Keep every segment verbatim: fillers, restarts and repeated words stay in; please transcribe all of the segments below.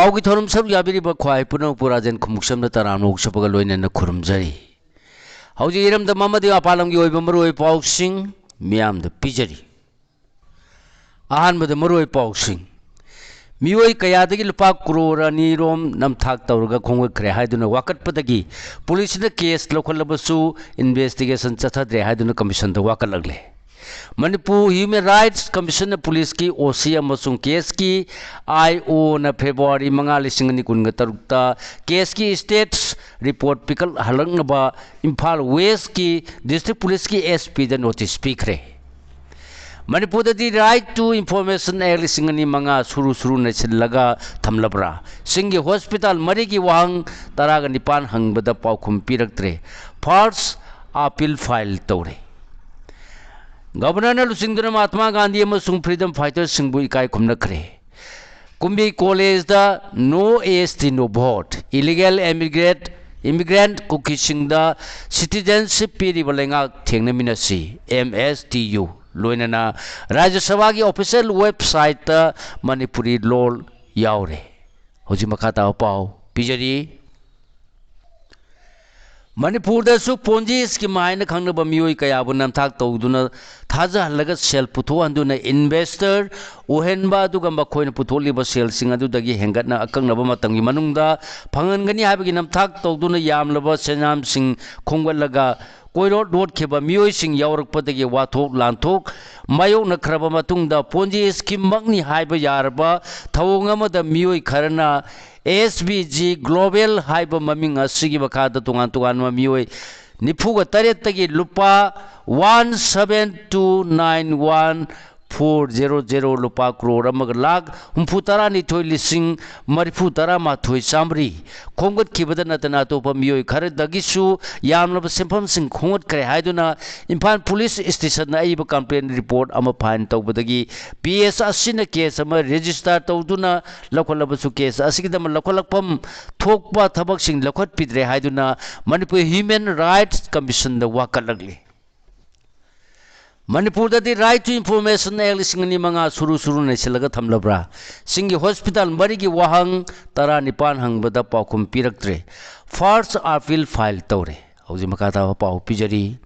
ꯄꯥꯎꯒꯤ ꯊꯧꯔꯝ ꯁꯔꯨꯛ ꯌꯥꯕꯤꯔꯤꯕ ꯈ꯭ꯋꯥꯏ ꯄꯨꯝꯅꯃꯛꯄꯨ ꯔꯥꯖꯦꯟ ꯈꯨꯃꯨꯛꯁꯝꯅ ꯇꯔꯥꯝꯅ ꯑꯣꯛꯆꯕꯒ ꯂꯣꯏꯅꯅ ꯈꯨꯔꯨꯝꯖꯔꯤ꯫ ꯍꯧꯖꯤꯛ ꯏꯔꯝꯗꯝ ꯑꯃꯗꯤ ꯃꯄꯥꯟ ꯂꯝꯒꯤ ꯑꯣꯏꯕ ꯃꯔꯨꯑꯣꯏꯕ ꯄꯥꯎꯁꯤꯡ ꯃꯤꯌꯥꯝꯗ ꯄꯤꯖꯔꯤ꯫ ꯑꯍꯥꯟꯕꯗ ꯃꯔꯨꯑꯣꯏꯕ ꯄꯥꯎꯁꯤꯡ꯫ ꯃꯤꯑꯣꯏ ꯀꯌꯥꯗꯒꯤ ꯂꯨꯄꯥ ꯀ꯭ꯔꯣꯔ ꯑꯅꯤ ꯔꯣꯝ ꯅꯝꯊꯥꯛ ꯇꯧꯔꯒ ꯈꯣꯝꯒꯠꯈ꯭ꯔꯦ ꯍꯥꯏꯗꯨꯅ ꯋꯥꯀꯠꯄꯗꯒꯤ ꯄꯨꯂꯤꯁꯅ ꯀꯦꯁ ꯂꯧꯈꯠꯂꯕꯁꯨ ꯏꯟꯚꯦꯁꯇꯤꯒꯦꯁꯟ ꯆꯠꯊꯗ꯭ꯔꯦ ꯍꯥꯏꯗꯨꯅ ꯀꯃꯤꯁꯟꯗ ꯋꯥꯀꯠꯂꯛꯂꯦ꯫ ꯃꯅꯤꯄꯨꯔ ꯍ꯭ꯌꯨꯃꯦꯟ ꯔꯥꯏꯠꯁ ꯀꯃꯤꯁꯟꯅ ꯄꯨꯂꯤꯁꯀꯤ ꯑꯣ ꯁꯤ ꯑꯃꯁꯨꯡ ꯀꯦꯁꯀꯤ ꯑꯥꯏ ꯑꯣꯅ ꯐꯦꯕ꯭ꯔꯨꯋꯥꯔꯤ ꯃꯉꯥ, ꯂꯤꯁꯤꯡ ꯑꯅꯤ ꯀꯨꯟꯒ ꯇꯔꯨꯛꯇ ꯀꯦꯁꯀꯤ ꯁ꯭ꯇꯦꯇꯁ ꯔꯤꯄꯣꯔꯠ ꯄꯤꯈꯠꯍꯜꯂꯛꯅꯕ ꯏꯝꯐꯥꯜ ꯋꯦꯁꯀꯤ ꯗꯤꯁꯇ꯭ꯔꯤꯛ ꯄꯨꯂꯤꯁꯀꯤ ꯑꯦꯁ ꯄꯤꯗ ꯅꯣꯇꯤꯁ ꯄꯤꯈ꯭ꯔꯦ꯫ ꯃꯅꯤꯄꯨꯔꯗꯗꯤ Right to Information Act ꯂꯤꯁꯤꯡ ꯑꯅꯤ ꯃꯉꯥ ꯁꯨꯔꯨ ꯁꯨꯔꯨ ꯅꯩꯁꯤꯜꯂꯒ ꯊꯝꯂꯕ꯭ꯔꯥ? ꯆꯤꯡꯒꯤ ꯍꯣꯁꯄꯤꯇꯥꯜ ꯃꯔꯤꯒꯤ ꯋꯥꯍꯪ ꯇꯔꯥꯒ ꯅꯤꯄꯥꯟ ꯍꯪꯕꯗ ꯄꯥꯎꯈꯨꯝ ꯄꯤꯔꯛꯇ꯭ꯔꯦ꯫ ꯐꯥꯔꯁ ꯑꯄꯤꯜ ꯐꯥꯏꯜ ꯇꯧꯔꯦ꯫ ꯒꯕꯔꯅꯔꯅ ꯂꯨꯆꯤꯡꯗꯨꯅ ꯃꯍꯥꯇꯃꯥ ꯒꯥꯟꯙꯤ ꯑꯃꯁꯨꯡ ꯐ꯭ꯔꯤꯗꯝ ꯐꯥꯏꯇꯔꯁꯤꯡꯕꯨ ꯏꯀꯥꯏ ꯈꯨꯝꯅꯈ꯭ꯔꯦ꯫ ꯀꯨꯝꯕꯤ ꯀꯣꯂꯦꯖꯇ No S T No Vote, Illegal Immigrant, Immigrant ꯀꯨꯀꯤꯁꯤꯡꯗ ꯁꯤꯇꯤꯖꯦꯟꯁꯤꯞ ꯄꯤꯔꯤꯕ ꯂꯩꯉꯥꯛ ꯊꯦꯡꯅꯃꯤꯟꯅꯁꯤ, ꯑꯦꯝ ꯑꯦꯁ ꯇꯤ ꯌꯨ, ꯂꯣꯏꯅꯅ ꯔꯥꯖ꯭ꯌ ꯁꯚꯥꯒꯤ ꯑꯣꯐꯤꯁꯤꯌꯦꯜ ꯋꯦꯕꯁꯥꯏꯠꯇ ꯃꯅꯤꯄꯨꯔꯤ ꯂꯣꯜ ꯌꯥꯎꯔꯦ꯫ ꯍꯧꯖꯤꯛ ꯃꯈꯥ ꯇꯥꯕ ꯄꯥꯎ ꯄꯤꯖꯔꯤ꯫ ꯃꯅꯤꯄꯨꯔꯗꯁꯨ ꯄꯣꯟꯖꯤ ꯁ꯭ꯀꯤꯝ ꯍꯥꯏꯅ ꯈꯪꯅꯕ ꯃꯤꯑꯣꯏ ꯀꯌꯥꯕꯨ ꯅꯝꯊꯥꯛ ꯇꯧꯗꯨꯅ ꯊꯥꯖꯍꯜꯂꯒ ꯁꯦꯜ ꯄꯨꯊꯣꯛꯍꯟꯗꯨꯅ ꯏꯟꯚꯦꯁꯇꯔ ꯑꯣꯏꯍꯟꯕ, ꯑꯗꯨꯒ ꯃꯈꯣꯏꯅ ꯄꯨꯊꯣꯛꯂꯤꯕ ꯁꯦꯜꯁꯤꯡ ꯑꯗꯨꯗꯒꯤ ꯍꯦꯟꯒꯠꯅ ꯑꯀꯛꯅꯕ ꯃꯇꯝꯒꯤ ꯃꯅꯨꯡꯗ ꯐꯪꯍꯟꯒꯅꯤ ꯍꯥꯏꯕꯒꯤ ꯅꯝꯊꯥꯛ ꯇꯧꯗꯨꯅ ꯌꯥꯝꯂꯕ ꯁꯦꯟꯌꯥꯝꯁꯤꯡ ꯈꯣꯝꯒꯠꯂꯒ ꯀꯣꯏꯔꯣꯠ ꯂꯣꯠꯈꯤꯕ ꯃꯤꯑꯣꯏꯁꯤꯡ ꯌꯥꯎꯔꯛꯄꯗꯒꯤ ꯋꯥꯊꯣꯛ ꯂꯥꯟꯊꯣꯛ ꯃꯥꯌꯣꯛꯅꯈ꯭ꯔꯕ ꯃꯇꯨꯡꯗ ꯄꯣꯟꯖꯤ ꯁ꯭ꯀꯤꯝꯃꯛꯅꯤ ꯍꯥꯏꯕ ꯌꯥꯔꯕ ꯊꯧꯑꯣꯡ ꯑꯃꯗ ꯃꯤꯑꯣꯏ ꯈꯔꯅ ꯑꯦꯁ ꯕꯤ ꯖꯤ ꯒ꯭ꯂꯣꯕꯦꯜ ꯍꯥꯏꯕ ꯃꯃꯤꯡ ꯑꯁꯤꯒꯤ ꯃꯈꯥꯗ ꯇꯣꯉꯥꯟ ꯇꯣꯉꯥꯟꯕ ꯃꯤꯑꯣꯏ ꯅꯤꯐꯨꯒ ꯇꯔꯦꯠꯇꯒꯤ ꯂꯨꯄꯥ one seven two nine one four zero zero, ꯂꯨꯄꯥ ꯀ꯭ꯔꯣꯔ ꯑꯃꯒ ꯂꯥꯈ ꯍꯨꯝꯐꯨ ꯇꯔꯥꯅꯤꯊꯣꯏ ꯂꯤꯁꯤꯡ ꯃꯔꯤꯐꯨ ꯇꯔꯥꯃꯥꯊꯣꯏ ꯆꯥꯝꯃꯔꯤ ꯈꯣꯝꯒꯠꯈꯤꯕꯗ ꯅꯠꯇꯅ ꯑꯇꯣꯞꯄ ꯃꯤꯑꯣꯏ ꯈꯔꯗꯒꯤꯁꯨ ꯌꯥꯝꯂꯕ ꯁꯦꯟꯐꯝꯁꯤꯡ ꯈꯣꯝꯒꯠꯈ꯭ꯔꯦ ꯍꯥꯏꯗꯨꯅ ꯏꯝꯐꯥꯜ ꯄꯨꯂꯤꯁ ꯁ꯭ꯇꯦꯁꯟꯗ ꯑꯏꯕ ꯀꯝꯄ꯭ꯂꯦꯟ ꯔꯤꯄꯣꯔꯠ ꯑꯃ ꯐꯥꯏꯜ ꯇꯧꯕꯗꯒꯤ ꯄꯤ ꯑꯦꯁ ꯑꯁꯤꯅ ꯀꯦꯁ ꯑꯃ ꯔꯦꯖꯤꯁꯇꯥꯔ ꯇꯧꯗꯨꯅ ꯂꯧꯈꯠꯂꯕꯁꯨ ꯀꯦꯁ ꯑꯁꯤꯒꯤꯗꯃꯛ ꯂꯧꯈꯠꯂꯛꯐꯝ ꯊꯣꯛꯄ ꯊꯕꯛꯁꯤꯡ ꯂꯧꯈꯠꯄꯤꯗ꯭ꯔꯦ ꯍꯥꯏꯗꯨꯅ ꯃꯅꯤꯄꯨꯔ ꯍ꯭ꯌꯨꯃꯦꯟ ꯔꯥꯏꯠꯁ ꯀꯃꯤꯁꯟꯗ ꯋꯥꯀꯠꯂꯛꯂꯤ꯫ ꯃꯅꯤꯄꯨꯔꯗꯗꯤ Right to Information Act ꯂꯤꯁꯤꯡ ꯑꯅꯤ ꯃꯉꯥ ꯁꯨꯔꯨ ꯁꯨꯔꯨ ꯅꯩꯁꯤꯜꯂꯒ ꯊꯝꯂꯕ꯭ꯔꯥ? ꯁꯤꯡꯒꯤ ꯍꯣꯁꯄꯤꯇꯥꯜ ꯃꯔꯤꯒꯤ ꯋꯥꯍꯪ ꯇꯔꯥꯅꯤꯄꯥꯟ ꯍꯪꯕꯗ ꯄꯥꯎꯈꯨꯝ ꯄꯤꯔꯛꯇ꯭ꯔꯦ꯫ First appeal file ꯇꯧꯔꯦ꯫ ꯍꯧꯖꯤꯛ ꯃꯈꯥ ꯇꯥꯕ ꯄꯥꯎ ꯄꯤꯖꯔꯤ꯫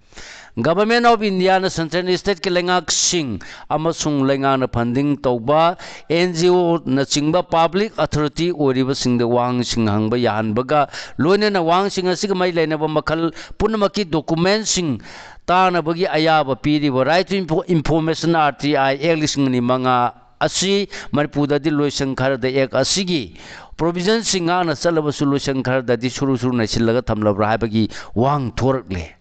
Government of Indiaꯅ Central Stateꯀꯤ ꯂꯩꯉꯥꯛꯁꯤꯡ ꯑꯃꯁꯨꯡ ꯂꯩꯉꯥꯛꯅ funding ꯇꯧꯕ NGOꯅꯆꯤꯡꯕ public authority ꯑꯣꯏꯔꯤꯕꯁꯤꯡꯗ ꯋꯥꯍꯪꯁꯤꯡ ꯍꯪꯕ ꯌꯥꯍꯟꯕꯒ ꯂꯣꯏꯅꯅ ꯋꯥꯍꯪꯁꯤꯡ ꯑꯁꯤꯒ ꯃꯔꯤ ꯂꯩꯅꯕ ꯃꯈꯜ ꯄꯨꯝꯅꯃꯛꯀꯤ documentꯁꯤꯡ ꯇꯥꯅꯕꯒꯤ ꯑꯌꯥꯕ ꯄꯤꯔꯤꯕ Right to Info-, Information, RTI Act ꯂꯤꯁꯤꯡ ꯑꯅꯤ ꯃꯉꯥ ꯑꯁꯤ ꯃꯅꯤꯄꯨꯔꯗꯗꯤ ꯂꯣꯏꯁꯪ ꯈꯔꯗ Act ꯑꯁꯤꯒꯤ provisionꯁꯤꯡ ꯉꯥꯛꯅ ꯆꯠꯂꯕꯁꯨ ꯂꯣꯏꯁꯪ ꯈꯔꯗꯗꯤ ꯁꯨꯔꯨ ꯁꯨꯔꯨ ꯅꯩꯁꯤꯜꯂꯒ ꯊꯝꯂꯕ꯭ꯔꯥ ꯍꯥꯏꯕꯒꯤ ꯋꯥꯍꯪ ꯊꯣꯔꯛꯂꯦ꯫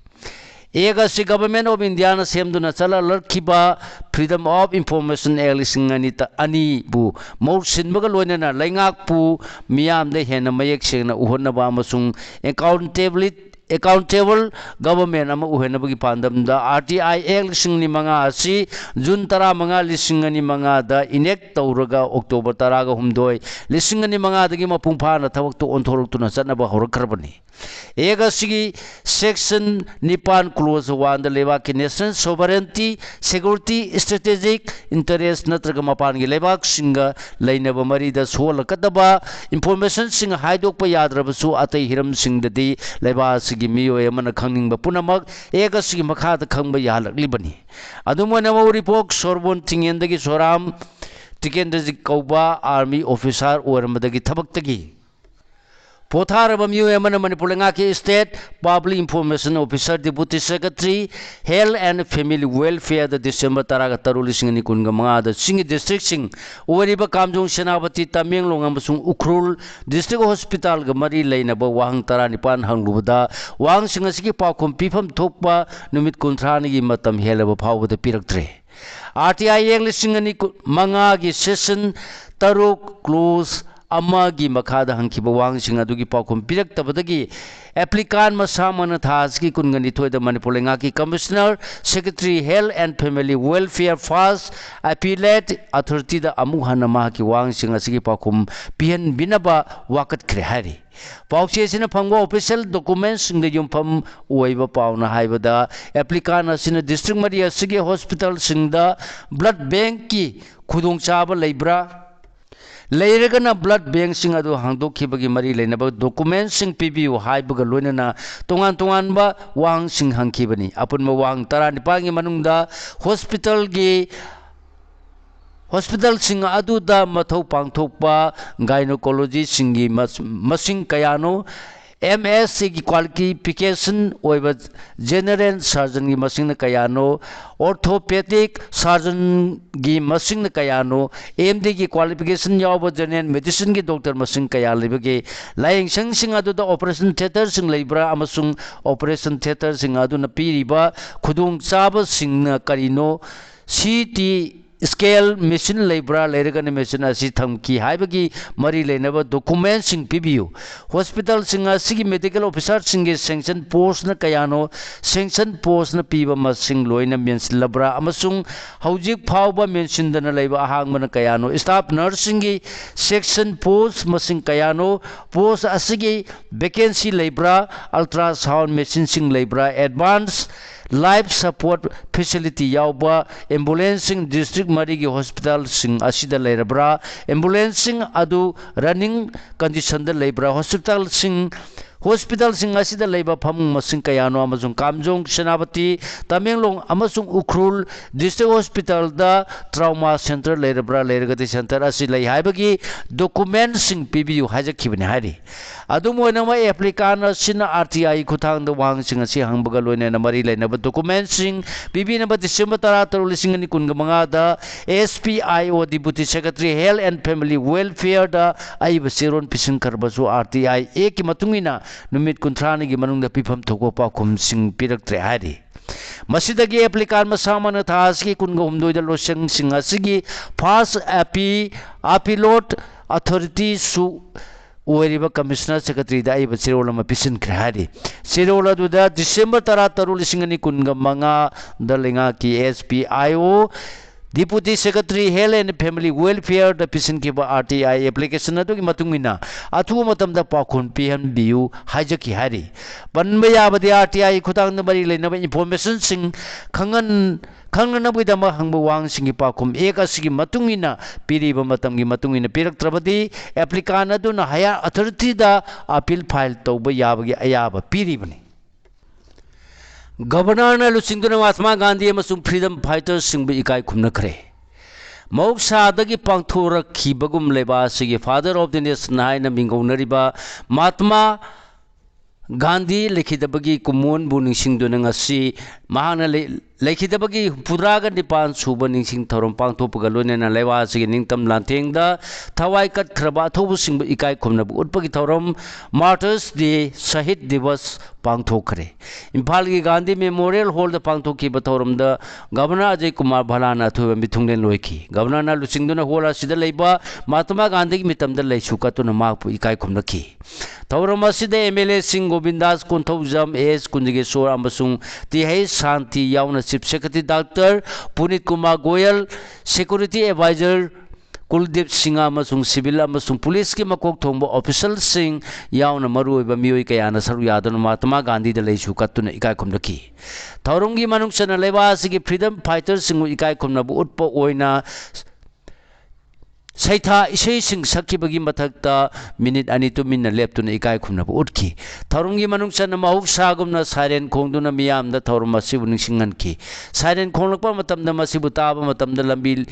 Act ꯑꯁꯤ Government of Indiaꯅ ꯁꯦꯝꯗꯨꯅ ꯆꯠꯅꯔꯛꯈꯤꯕ Freedom of Information Act ꯂꯤꯁꯤꯡ ꯑꯅꯤ ꯇ-, ꯑꯅꯤꯕꯨ ꯃꯍꯨꯠ ꯁꯤꯟꯕꯒ ꯂꯣꯏꯅꯅ ꯂꯩꯉꯥꯛꯄꯨ ꯃꯤꯌꯥꯝꯗ ꯍꯦꯟꯅ ꯃꯌꯦꯛ ꯁꯦꯡꯅ ꯎꯍꯟꯅꯕ ꯑꯃꯁꯨꯡ accountability, accountable government ꯑꯃ ꯑꯣꯏꯍꯟꯅꯕꯒꯤ ꯄꯥꯟꯗꯝꯗ RTI Act ꯂꯤꯁꯤꯡ ꯑꯅꯤ ꯃꯉꯥ ꯑꯁꯤ June ꯇꯔꯥꯃꯉꯥ, ꯂꯤꯁꯤꯡ ꯑꯅꯤ ꯃꯉꯥꯗ enact ꯇꯧꯔꯒ October ꯇꯔꯥꯒ ꯍꯨꯝꯗꯣꯏ, ꯂꯤꯁꯤꯡ ꯑꯅꯤ ꯃꯉꯥꯗꯒꯤ ꯃꯄꯨꯡ ꯐꯥꯅ ꯊꯕꯛꯇ ꯑꯣꯟꯊꯣꯔꯛꯇꯨꯅ ꯆꯠꯅꯕ ꯍꯧꯔꯛꯈ꯭ꯔꯕꯅꯤ꯫ Act ꯑꯁꯤꯒꯤ section ꯅꯤꯄꯥꯟ clause one ꯗ ꯂꯩꯕꯥꯛꯀꯤ national sovereignty, security, strategic interest ꯅꯠꯇ꯭ꯔꯒ ꯃꯄꯥꯟꯒꯤ ꯂꯩꯕꯥꯛꯁꯤꯡꯒ ꯂꯩꯅꯕ ꯃꯔꯤꯗ ꯁꯣꯛꯍꯜꯂꯛꯀꯗꯕ informationꯁꯤꯡ ꯍꯥꯏꯗꯣꯛꯄ ꯌꯥꯗ꯭ꯔꯕꯁꯨ ꯑꯇꯩ ꯍꯤꯔꯝꯁꯤꯡꯗꯗꯤ ꯂꯩꯕꯥꯛ ꯑꯁꯤꯒꯤ ꯃꯤꯑꯣꯏ ꯑꯃꯅ ꯈꯪꯅꯤꯡꯕ ꯄꯨꯝꯅꯃꯛ Act ꯑꯁꯤꯒꯤ ꯃꯈꯥꯗ ꯈꯪꯕ ꯌꯥꯍꯜꯂꯛꯂꯤꯕꯅꯤ꯫ ꯑꯗꯨꯝ ꯑꯣꯏꯅꯃꯛ ꯎꯔꯤꯄꯣꯛ ꯁꯣꯔꯕꯣꯟ ꯆꯤꯡꯌꯦꯟꯗꯒꯤ ꯁꯣꯔꯥꯝ ꯇꯤꯀꯦꯟꯗ꯭ꯔꯖꯤꯠ ꯀꯧꯕ army officer ꯑꯣꯏꯔꯝꯕꯗꯒꯤ ꯊꯕꯛꯇꯒꯤ ꯄꯣꯊꯥꯔꯕ ꯃꯤꯑꯣꯏ ꯑꯃꯅ ꯃꯅꯤꯄꯨꯔ ꯂꯩꯉꯥꯛꯀꯤ State Public Information Officer, Deputy Secretary, Health and Family Welfare the December ꯇꯔꯥꯒ ꯇꯔꯨꯛ, ꯂꯤꯁꯤꯡ ꯑꯅꯤ ꯀꯨꯟꯒ ꯃꯉꯥꯗ ꯆꯤꯡꯒꯤ districtꯁꯤꯡ ꯑꯣꯏꯔꯤꯕ ꯀꯥꯝꯖꯣꯡ, ꯁꯦꯅꯥꯄꯇꯤ, ꯇꯃꯦꯡꯂꯣꯡ ꯑꯃꯁꯨꯡ ꯎꯈ꯭ꯔꯨꯜ district hospitalꯒ ꯃꯔꯤ ꯂꯩꯅꯕ ꯋꯥꯍꯪ ꯇꯔꯥꯅꯤꯄꯥꯟ ꯍꯪꯂꯨꯕꯗ ꯋꯥꯍꯪꯁꯤꯡ ꯑꯁꯤꯒꯤ ꯄꯥꯎꯈꯨꯝ ꯄꯤꯐꯝ ꯊꯣꯛꯄ ꯅꯨꯃꯤꯠ ꯀꯨꯟꯊ꯭ꯔꯥꯅꯤꯒꯤ ꯃꯇꯝ ꯍꯦꯜꯂꯕ ꯐꯥꯎꯕꯗ ꯄꯤꯔꯛꯇ꯭ꯔꯦ꯫ RTI Act ꯂꯤꯁꯤꯡ ꯑꯅꯤ ꯃꯉꯥꯒꯤ section ꯇꯔꯨꯛ clause ꯑꯃꯒꯤ ꯃꯈꯥꯗ ꯍꯪꯈꯤꯕ ꯋꯥꯍꯪꯁꯤꯡ ꯑꯗꯨꯒꯤ ꯄꯥꯎꯈꯨꯝ ꯄꯤꯔꯛꯇꯕꯗꯒꯤ applicant ꯃꯁꯥꯃꯛꯅ ꯊꯥ ꯑꯁꯤꯒꯤ ꯀꯨꯟꯒ ꯅꯤꯊꯣꯏꯗ ꯃꯅꯤꯄꯨꯔ ꯂꯩꯉꯥꯛꯀꯤ Commissioner, Secretary, Health and Family Welfare, FAST, Appellate Authority ꯗ ꯑꯃꯨꯛ ꯍꯟꯅ ꯃꯍꯥꯛꯀꯤ ꯋꯥꯍꯪꯁꯤꯡ ꯑꯁꯤꯒꯤ ꯄꯥꯎꯈꯨꯝ ꯄꯤꯍꯟꯕꯤꯅꯕ ꯋꯥꯀꯠꯈ꯭ꯔꯦ ꯍꯥꯏꯔꯤ꯫ ꯄꯥꯎꯆꯦ ꯑꯁꯤꯅ ꯐꯪꯕ official document ꯁꯤꯡꯗ ꯌꯨꯝꯐꯝ ꯑꯣꯏꯕ ꯄꯥꯎꯅ ꯍꯥꯏꯕꯗ, applicant ꯑꯁꯤꯅ district ꯃꯔꯤ ꯑꯁꯤꯒꯤ hospital ꯁꯤꯡꯗ blood bank ꯀꯤ ꯈꯨꯗꯣꯡꯆꯥꯕ ꯂꯩꯕ꯭ꯔꯥ? ꯂꯩꯔꯒꯅ blood bank ꯁꯤꯡ ꯑꯗꯨ ꯍꯥꯡꯗꯣꯛꯈꯤꯕꯒꯤ ꯃꯔꯤ ꯂꯩꯅꯕ document ꯁꯤꯡ ꯄꯤꯕꯤꯌꯨ ꯍꯥꯏꯕꯒ ꯂꯣꯏꯅꯅ ꯇꯣꯉꯥꯟ ꯇꯣꯉꯥꯟꯕ ꯋꯥꯍꯪꯁꯤꯡ ꯍꯪꯈꯤꯕꯅꯤ꯫ ꯑꯄꯨꯟꯕ ꯋꯥꯍꯪ ꯇꯔꯥꯅꯤꯄꯥꯟꯒꯤ ꯃꯅꯨꯡꯗ hospital ꯒꯤ, hospital ꯁꯤꯡ ꯑꯗꯨꯗ ꯃꯊꯧ ꯄꯥꯡꯊꯣꯛꯄ gynecology ꯁꯤꯡꯒꯤ ꯃꯁ-, ꯃꯁꯤꯡ ꯀꯌꯥꯅꯣ, M S ꯒꯤ qualification ꯑꯣꯏꯕ general surgeon ꯒꯤ ꯃꯁꯤꯡꯅ ꯀꯌꯥꯅꯣ, orthopedic surgeon ꯒꯤ ꯃꯁꯤꯡꯅ ꯀꯌꯥꯅꯣ, M D ꯒꯤ qualification ꯌꯥꯎꯕ general medicine ꯒꯤ doctor ꯃꯁꯤꯡ ꯀꯌꯥ ꯂꯩꯕꯒꯦ? ꯂꯥꯌꯦꯡꯁꯪꯁꯤꯡ ꯑꯗꯨꯗ operation theatre ꯁꯤꯡ ꯂꯩꯕ꯭ꯔꯥ ꯑꯃꯁꯨꯡ operation theatre ꯁꯤꯡ ꯑꯗꯨꯅ ꯄꯤꯔꯤꯕ ꯈꯨꯗꯣꯡꯆꯥꯕꯁꯤꯡꯅ ꯀꯔꯤꯅꯣ? C T scan machine ꯂꯩꯕ꯭ꯔꯥ? ꯂꯩꯔꯒꯅ machine ꯑꯁꯤ ꯊꯝꯈꯤ ꯍꯥꯏꯕꯒꯤ ꯃꯔꯤ ꯂꯩꯅꯕ document ꯁꯤꯡ ꯄꯤꯕꯤꯌꯨ꯫ Hospital ꯁꯤꯡ ꯑꯁꯤꯒꯤ medical officer ꯁꯤꯡꯒꯤ sanction post ꯅ ꯀꯌꯥꯅꯣ? Sanction post ꯅ ꯄꯤꯕ ꯃꯁꯤꯡ ꯂꯣꯏꯅ ꯃꯦꯟꯁꯤꯜꯂꯕ꯭ꯔꯥ ꯑꯃꯁꯨꯡ ꯍꯧꯖꯤꯛ ꯐꯥꯎꯕ ꯃꯦꯟꯁꯤꯟꯗꯅ ꯂꯩꯕ ꯑꯍꯥꯡꯕꯅ ꯀꯌꯥꯅꯣ? Staff nurse ꯁꯤꯡꯒꯤ sanction post ꯃꯁꯤꯡ ꯀꯌꯥꯅꯣ? Post ꯑꯁꯤꯒꯤ vacancy ꯂꯩꯕ꯭ꯔꯥ? Ultrasound machine ꯁꯤꯡ ꯂꯩꯕ꯭ꯔꯥ? Advance life support facility ꯌꯥꯎꯕ ambulance ꯁꯤꯡ district ꯃꯔꯤꯒꯤ hospital ꯁꯤꯡ ꯑꯁꯤꯗ ꯂꯩꯔꯕ꯭ꯔꯥ? Ambulance ꯁꯤꯡ ꯑꯗꯨ running condition ꯗ ꯂꯩꯕ꯭ꯔꯥ? Hospital ꯁꯤꯡ, hospital ꯁꯤꯡ ꯑꯁꯤꯗ ꯂꯩꯕ ꯐꯃꯨꯡ ꯃꯁꯤꯡ ꯀꯌꯥꯅꯣ ꯑꯃꯁꯨꯡ ꯀꯥꯝꯖꯣꯡ, ꯁꯦꯅꯥꯄꯇꯤ, ꯇꯃꯦꯡꯂꯣꯡ ꯑꯃꯁꯨꯡ ꯎꯈ꯭ꯔꯨꯜ district hospital ꯗ trauma center ꯂꯩꯔꯕ꯭ꯔꯥ? ꯂꯩꯔꯒꯗꯤ center ꯑꯁꯤ ꯂꯩ ꯍꯥꯏꯕꯒꯤ document ꯁꯤꯡ ꯄꯤꯕꯤꯌꯨ ꯍꯥꯏꯖꯈꯤꯕꯅꯤ ꯍꯥꯏꯔꯤ꯫ ꯑꯗꯨꯝ ꯑꯣꯏꯅꯃꯛ, applicant ꯑꯁꯤꯅ R T I ꯈꯨꯠꯊꯥꯡꯗ ꯋꯥꯍꯪꯁꯤꯡ ꯑꯁꯤ ꯍꯪꯕꯒ ꯂꯣꯏꯅꯅ ꯃꯔꯤ ꯂꯩꯅꯕ document ꯁꯤꯡ ꯄꯤꯕꯤꯅꯕ December ꯇꯔꯥꯇꯔꯨꯛ, ꯂꯤꯁꯤꯡ ꯑꯅꯤ ꯀꯨꯟꯒ ꯃꯉꯥꯗ S P I O, Deputy Secretary, Health and Family Welfare ꯗ ꯑꯏꯕ ꯆꯦꯔꯣꯜ ꯄꯤꯁꯤꯟꯈ꯭ꯔꯕꯁꯨ, R T I Act ꯀꯤ ꯃꯇꯨꯡ ꯏꯟꯅ ꯅꯨꯃꯤꯠ ꯀꯨꯟꯊ꯭ꯔꯥꯅꯤꯒꯤ ꯃꯅꯨꯡꯗ ꯄꯤꯐꯝ ꯊꯣꯛꯄ ꯄꯥꯎꯈꯨꯝꯁꯤꯡ ꯄꯤꯔꯛꯇ꯭ꯔꯦ ꯍꯥꯏꯔꯤ꯫ ꯃꯁꯤꯗꯒꯤ applicant ꯃꯁꯥꯃꯛꯅ ꯊꯥ ꯑꯁꯤꯒꯤ ꯀꯨꯟꯒ ꯍꯨꯝꯗꯣꯏꯗ ꯂꯣꯏꯁꯪꯁꯤꯡ ꯑꯁꯤꯒꯤ FAST, API, Appellate ꯑꯣꯊꯣꯔꯤꯇꯤꯁꯨ ꯑꯣꯏꯔꯤꯕ ꯀꯃꯤꯁꯅꯔ ꯁꯦꯀ꯭ꯔꯦꯇꯔꯤꯗ ꯑꯏꯕ ꯆꯦꯔꯣꯜ ꯑꯃ ꯄꯤꯁꯤꯟꯈ꯭ꯔꯦ ꯍꯥꯏꯔꯤ꯫ ꯆꯦꯔꯣꯜ ꯑꯗꯨꯗ ꯗꯤꯁꯦꯝꯕꯔ ꯇꯔꯥ ꯇꯔꯨꯛ, ꯂꯤꯁꯤꯡ ꯑꯅꯤ ꯀꯨꯟꯒ ꯃꯉꯥꯗ ꯂꯩꯉꯥꯛꯀꯤ S P I O, Deputy Secretary Health and Family Welfare the ꯄꯤꯁꯤꯟꯈꯤꯕ R T I application ꯑꯗꯨꯒꯤ ꯃꯇꯨꯡ ꯏꯟꯅ ꯑꯊꯨꯕ ꯃꯇꯝꯗ ꯄꯥꯎꯈꯨꯝ ꯄꯤꯍꯟꯕꯤꯌꯨ ꯍꯥꯏꯖꯈꯤ ꯍꯥꯏꯔꯤ꯫ ꯄꯟꯕ ꯌꯥꯕꯗꯤ, R T I ꯈꯨꯊꯥꯡꯗ ꯃꯔꯤ ꯂꯩꯅꯕ information ꯁꯤꯡ ꯈꯪꯍꯟ-, ꯈꯪꯅꯅꯕꯒꯤꯗꯃꯛ ꯍꯪꯕ ꯋꯥꯍꯪꯁꯤꯡꯒꯤ ꯄꯥꯎꯈꯨꯝ Act ꯑꯁꯤꯒꯤ ꯃꯇꯨꯡ ꯏꯟꯅ ꯄꯤꯔꯤꯕ ꯃꯇꯝꯒꯤ ꯃꯇꯨꯡ ꯏꯟꯅ ꯄꯤꯔꯛꯇ꯭ꯔꯕꯗꯤ, applicant ꯑꯗꯨꯅ higher authority ꯗ appeal file ꯇꯧꯕ ꯌꯥꯕꯒꯤ ꯑꯌꯥꯕ ꯄꯤꯔꯤꯕꯅꯤ꯫ ꯒꯕꯔꯅꯔꯅ ꯂꯨꯆꯤꯡꯗꯨꯅ ꯃꯍꯥꯇꯃꯥ ꯒꯥꯟꯙꯤ ꯑꯃꯁꯨꯡ freedom fighter ꯁꯤꯡꯕꯨ ꯏꯀꯥꯏ ꯈꯨꯝꯅꯈ꯭ꯔꯦ꯫ ꯃꯍꯧꯁꯥꯗꯒꯤ ꯄꯥꯡꯊꯣꯔꯛꯈꯤꯕꯒꯨꯝ ꯂꯩꯕꯥꯛ ꯑꯁꯤꯒꯤ Father of the Nation ꯍꯥꯏꯅ ꯃꯤꯡꯒꯧꯅꯔꯤꯕ ꯃꯍꯥꯇꯃꯥ ꯒꯥꯟꯙꯤ ꯂꯩꯈꯤꯗꯕꯒꯤ ꯀꯨꯝꯑꯣꯟꯕꯨ ꯅꯤꯡꯁꯤꯡꯗꯨꯅ ꯉꯁꯤ ꯃꯍꯥꯛꯅ ꯂꯩ-, ꯂꯩꯈꯤꯗꯕꯒꯤ ꯍꯨꯝꯐꯨꯇꯔꯥꯒ ꯅꯤꯄꯥꯟ ꯁꯨꯕ ꯅꯤꯡꯁꯤꯡ ꯊꯧꯔꯝ ꯄꯥꯡꯊꯣꯛꯄꯒ ꯂꯣꯏꯅꯅ ꯂꯩꯕꯥꯛ ꯑꯁꯤꯒꯤ ꯅꯤꯡꯇꯝ ꯂꯥꯟꯊꯦꯡꯗ ꯊꯋꯥꯏ ꯀꯠꯈ꯭ꯔꯕ ꯑꯊꯧꯕꯁꯤꯡꯕꯨ ꯏꯀꯥꯏ ꯈꯨꯝꯅꯕ ꯎꯠꯄꯒꯤ ꯊꯧꯔꯝ Martyrs Day, Shahid Diwas ꯄꯥꯡꯊꯣꯛꯈ꯭ꯔꯦ꯫ ꯏꯝꯐꯥꯜꯒꯤ ꯒꯥꯟꯙꯤ Memorial Hall ꯗ ꯄꯥꯡꯊꯣꯛꯈꯤꯕ ꯊꯧꯔꯝꯗ ꯒꯕꯔꯅꯔ ꯑꯖꯌ ꯀꯨꯃꯥꯔ ꯚꯜꯂꯥꯅ ꯑꯊꯣꯏꯕ ꯃꯤꯊꯨꯡꯂꯦꯟ ꯑꯣꯏꯈꯤ꯫ ꯒꯕꯔꯅꯔꯅ ꯂꯨꯆꯤꯡꯗꯨꯅ ꯍꯣꯜ ꯑꯁꯤꯗ ꯂꯩꯕ ꯃꯍꯥꯇꯃꯥ ꯒꯥꯟꯙꯤꯒꯤ ꯃꯤꯇꯝꯗ ꯂꯩꯁꯨ ꯀꯠꯇꯨꯅ ꯃꯍꯥꯛꯄꯨ ꯏꯀꯥꯏ ꯈꯨꯝꯅꯈꯤ꯫ ꯊꯧꯔꯝ ꯑꯁꯤꯗ M L A ꯁꯤꯡ ꯒꯣꯕꯤꯟꯗꯥꯁ ꯀꯣꯟꯊꯧꯖꯝ, S ꯀꯨꯟꯖꯒꯦꯁꯣꯔ ꯑꯃꯁꯨꯡ T H ꯁꯥꯟꯇꯤ ꯌꯥꯎꯅ Chief Secretary Doctor ꯄꯨꯅꯤꯠ Kumar Goyal, Security Advisor ꯀꯨꯜꯗꯤꯞ Singh ꯑꯃꯁꯨꯡ civil ꯑꯃꯁꯨꯡ ꯄꯨꯂꯤꯁꯀꯤ ꯃꯀꯣꯛ ꯊꯣꯡꯕ official ꯁꯤꯡ ꯌꯥꯎꯅ ꯃꯔꯨꯑꯣꯏꯕ ꯃꯤꯑꯣꯏ ꯀꯌꯥꯅ ꯁꯔꯨꯛ ꯌꯥꯗꯨꯅ ꯃꯍꯥꯇꯃꯥ ꯒꯥꯟꯙꯤꯗ ꯂꯩꯁꯨ ꯀꯠꯇꯨꯅ ꯏꯀꯥꯏ ꯈꯨꯝꯅꯈꯤ꯫ ꯊꯧꯔꯝꯒꯤ ꯃꯅꯨꯡ ꯆꯟꯅ ꯂꯩꯕꯥꯛ ꯑꯁꯤꯒꯤ freedom fighter ꯁꯤꯡꯕꯨ ꯏꯀꯥꯏ ꯈꯨꯝꯅꯕ ꯎꯠꯄ ꯑꯣꯏꯅ ꯁꯩꯊꯥ ꯏꯁꯩꯁꯤꯡ ꯁꯛꯈꯤꯕꯒꯤ ꯃꯊꯛꯇ ꯃꯤꯅꯤꯠ ꯑꯅꯤ ꯇꯨꯃꯤꯟꯅ ꯂꯦꯞꯇꯨꯅ ꯏꯀꯥꯏ ꯈꯨꯝꯅꯕ ꯎꯠꯈꯤ꯫ ꯊꯧꯔꯝꯒꯤ ꯃꯅꯨꯡ ꯆꯟꯅ ꯃꯍꯧꯁꯥꯒꯨꯝꯅ siren ꯈꯣꯡꯗꯨꯅ ꯃꯤꯌꯥꯝꯗ ꯊꯧꯔꯝ ꯑꯁꯤꯕꯨ ꯅꯤꯡꯁꯤꯡꯍꯟꯈꯤ꯫ Siren ꯈꯣꯡꯂꯛꯄ ꯃꯇꯝꯗ ꯃꯁꯤꯕꯨ ꯇꯥꯕ ꯃꯇꯝꯗ ꯂꯝꯕꯤ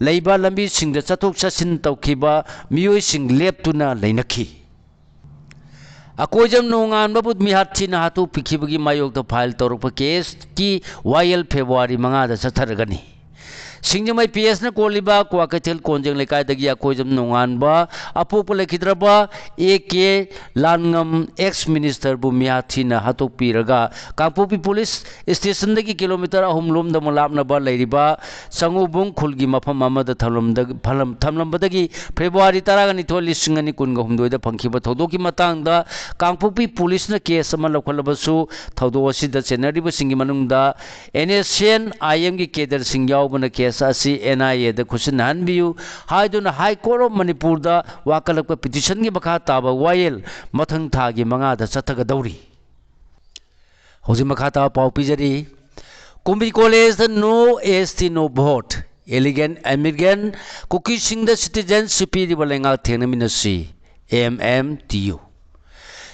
ꯂꯩꯕ ꯂꯝꯕꯤꯁꯤꯡꯗ ꯆꯠꯊꯣꯛ ꯆꯠꯁꯤꯟ ꯇꯧꯈꯤꯕ ꯃꯤꯑꯣꯏꯁꯤꯡ ꯂꯦꯞꯇꯨꯅ ꯂꯩꯅꯈꯤ꯫ ꯑꯀꯣꯏꯖꯝ ꯅꯣꯡꯉꯥꯟꯕꯕꯨ ꯃꯤꯍꯥꯠ ꯊꯤꯅ ꯍꯥꯠꯇꯣꯛꯄꯤꯈꯤꯕꯒꯤ ꯃꯥꯌꯣꯛꯇ file ꯇꯧꯔꯛꯄ case ꯀꯤ ꯋꯥꯌꯦꯜ February ꯃꯉꯥꯗ ꯆꯠꯊꯔꯒꯅꯤ꯫ ꯁꯤꯡꯖꯃꯩ ꯄꯤ ꯑꯦꯁꯅ ꯀꯣꯜꯂꯤꯕ ꯀ꯭ꯋꯥꯀꯩꯊꯦꯜ ꯀꯣꯟꯖꯦꯡ ꯂꯩꯀꯥꯏꯗꯒꯤ ꯑꯀꯣꯏꯖꯝ ꯅꯣꯡꯉꯥꯟꯕ ꯑꯄꯣꯛꯄ ꯂꯩꯈꯤꯗ꯭ꯔꯕ ꯑꯦ ꯀꯦ ꯂꯥꯟꯉꯝ ex ministerꯕꯨ ꯃꯤꯌꯥ ꯊꯤꯅ ꯍꯥꯠꯇꯣꯛꯄꯤꯔꯒ ꯀꯥꯡꯄꯣꯛꯄꯤ ꯄꯨꯂꯤꯁ ꯁ꯭ꯇꯦꯁꯟꯗꯒꯤ ꯀꯤꯂꯣꯃꯤꯇꯔ ꯑꯍꯨꯝ ꯂꯣꯝꯗꯃꯨꯛ ꯂꯥꯞꯅꯕ ꯂꯩꯔꯤꯕ ꯁꯉꯨꯕꯨꯡ ꯈꯨꯜꯒꯤ ꯃꯐꯝ ꯑꯃꯗ ꯊꯝꯂꯝꯗ-, ꯐꯂꯝ-, ꯊꯝꯂꯝꯕꯗꯒꯤ ꯐꯦꯕ꯭ꯔꯨꯋꯥꯔꯤ ꯇꯔꯥꯅꯤꯊꯣꯏ, ꯂꯤꯁꯤꯡ ꯑꯅꯤ ꯀꯨꯟꯒ ꯍꯨꯝꯗꯣꯏꯗ ꯐꯪꯈꯤꯕ ꯊꯧꯗꯣꯛꯀꯤ ꯃꯇꯥꯡꯗ ꯀꯥꯡꯄꯣꯛꯄꯤ ꯄꯨꯂꯤꯁꯅ ꯀꯦꯁ ꯑꯃ ꯂꯧꯈꯠꯂꯕꯁꯨ, ꯊꯧꯗꯣꯛ ꯑꯁꯤꯗ ꯆꯦꯟꯅꯔꯤꯕꯁꯤꯡꯒꯤ ꯃꯅꯨꯡꯗ ꯑꯦꯟ ꯑꯦꯁ ꯑꯦꯟ ꯑꯥꯏ ꯑꯦꯝꯒꯤ ꯀꯦꯗꯔꯁꯤꯡ ꯌꯥꯎꯕꯅ ꯀꯦꯁ ꯑꯁꯤ ꯑꯦꯟ ꯑꯥꯏ ꯑꯦꯗ ꯈꯨꯠꯁꯤꯟꯅꯍꯟꯕꯤꯌꯨ ꯍꯥꯏꯗꯨꯅ High Court of ꯃꯅꯤꯄꯨꯔꯗ ꯋꯥꯀꯠꯂꯛꯄ ꯄꯤꯇꯤꯁꯟꯒꯤ ꯃꯈꯥ ꯇꯥꯕ ꯋꯥꯌꯦꯜ ꯃꯊꯪ ꯊꯥꯒꯤ ꯃꯉꯥꯗ ꯆꯠꯊꯒꯗꯧꯔꯤ꯫ ꯍꯧꯖꯤꯛ ꯃꯈꯥ ꯇꯥꯕ ꯄꯥꯎ ꯄꯤꯖꯔꯤ꯫ ꯀꯨꯝꯕꯤ ꯀꯣꯂꯦꯖꯇ No S T No Vote, illegal immigrant ꯀꯨꯀꯤꯁꯤꯡꯗ citizenship ꯄꯤꯔꯤꯕ ꯂꯩꯉꯥꯛ ꯊꯦꯡꯅꯃꯤꯟꯅꯁꯤ, ꯑꯦꯝ ꯑꯦꯝ ꯇꯤ ꯌꯨ꯫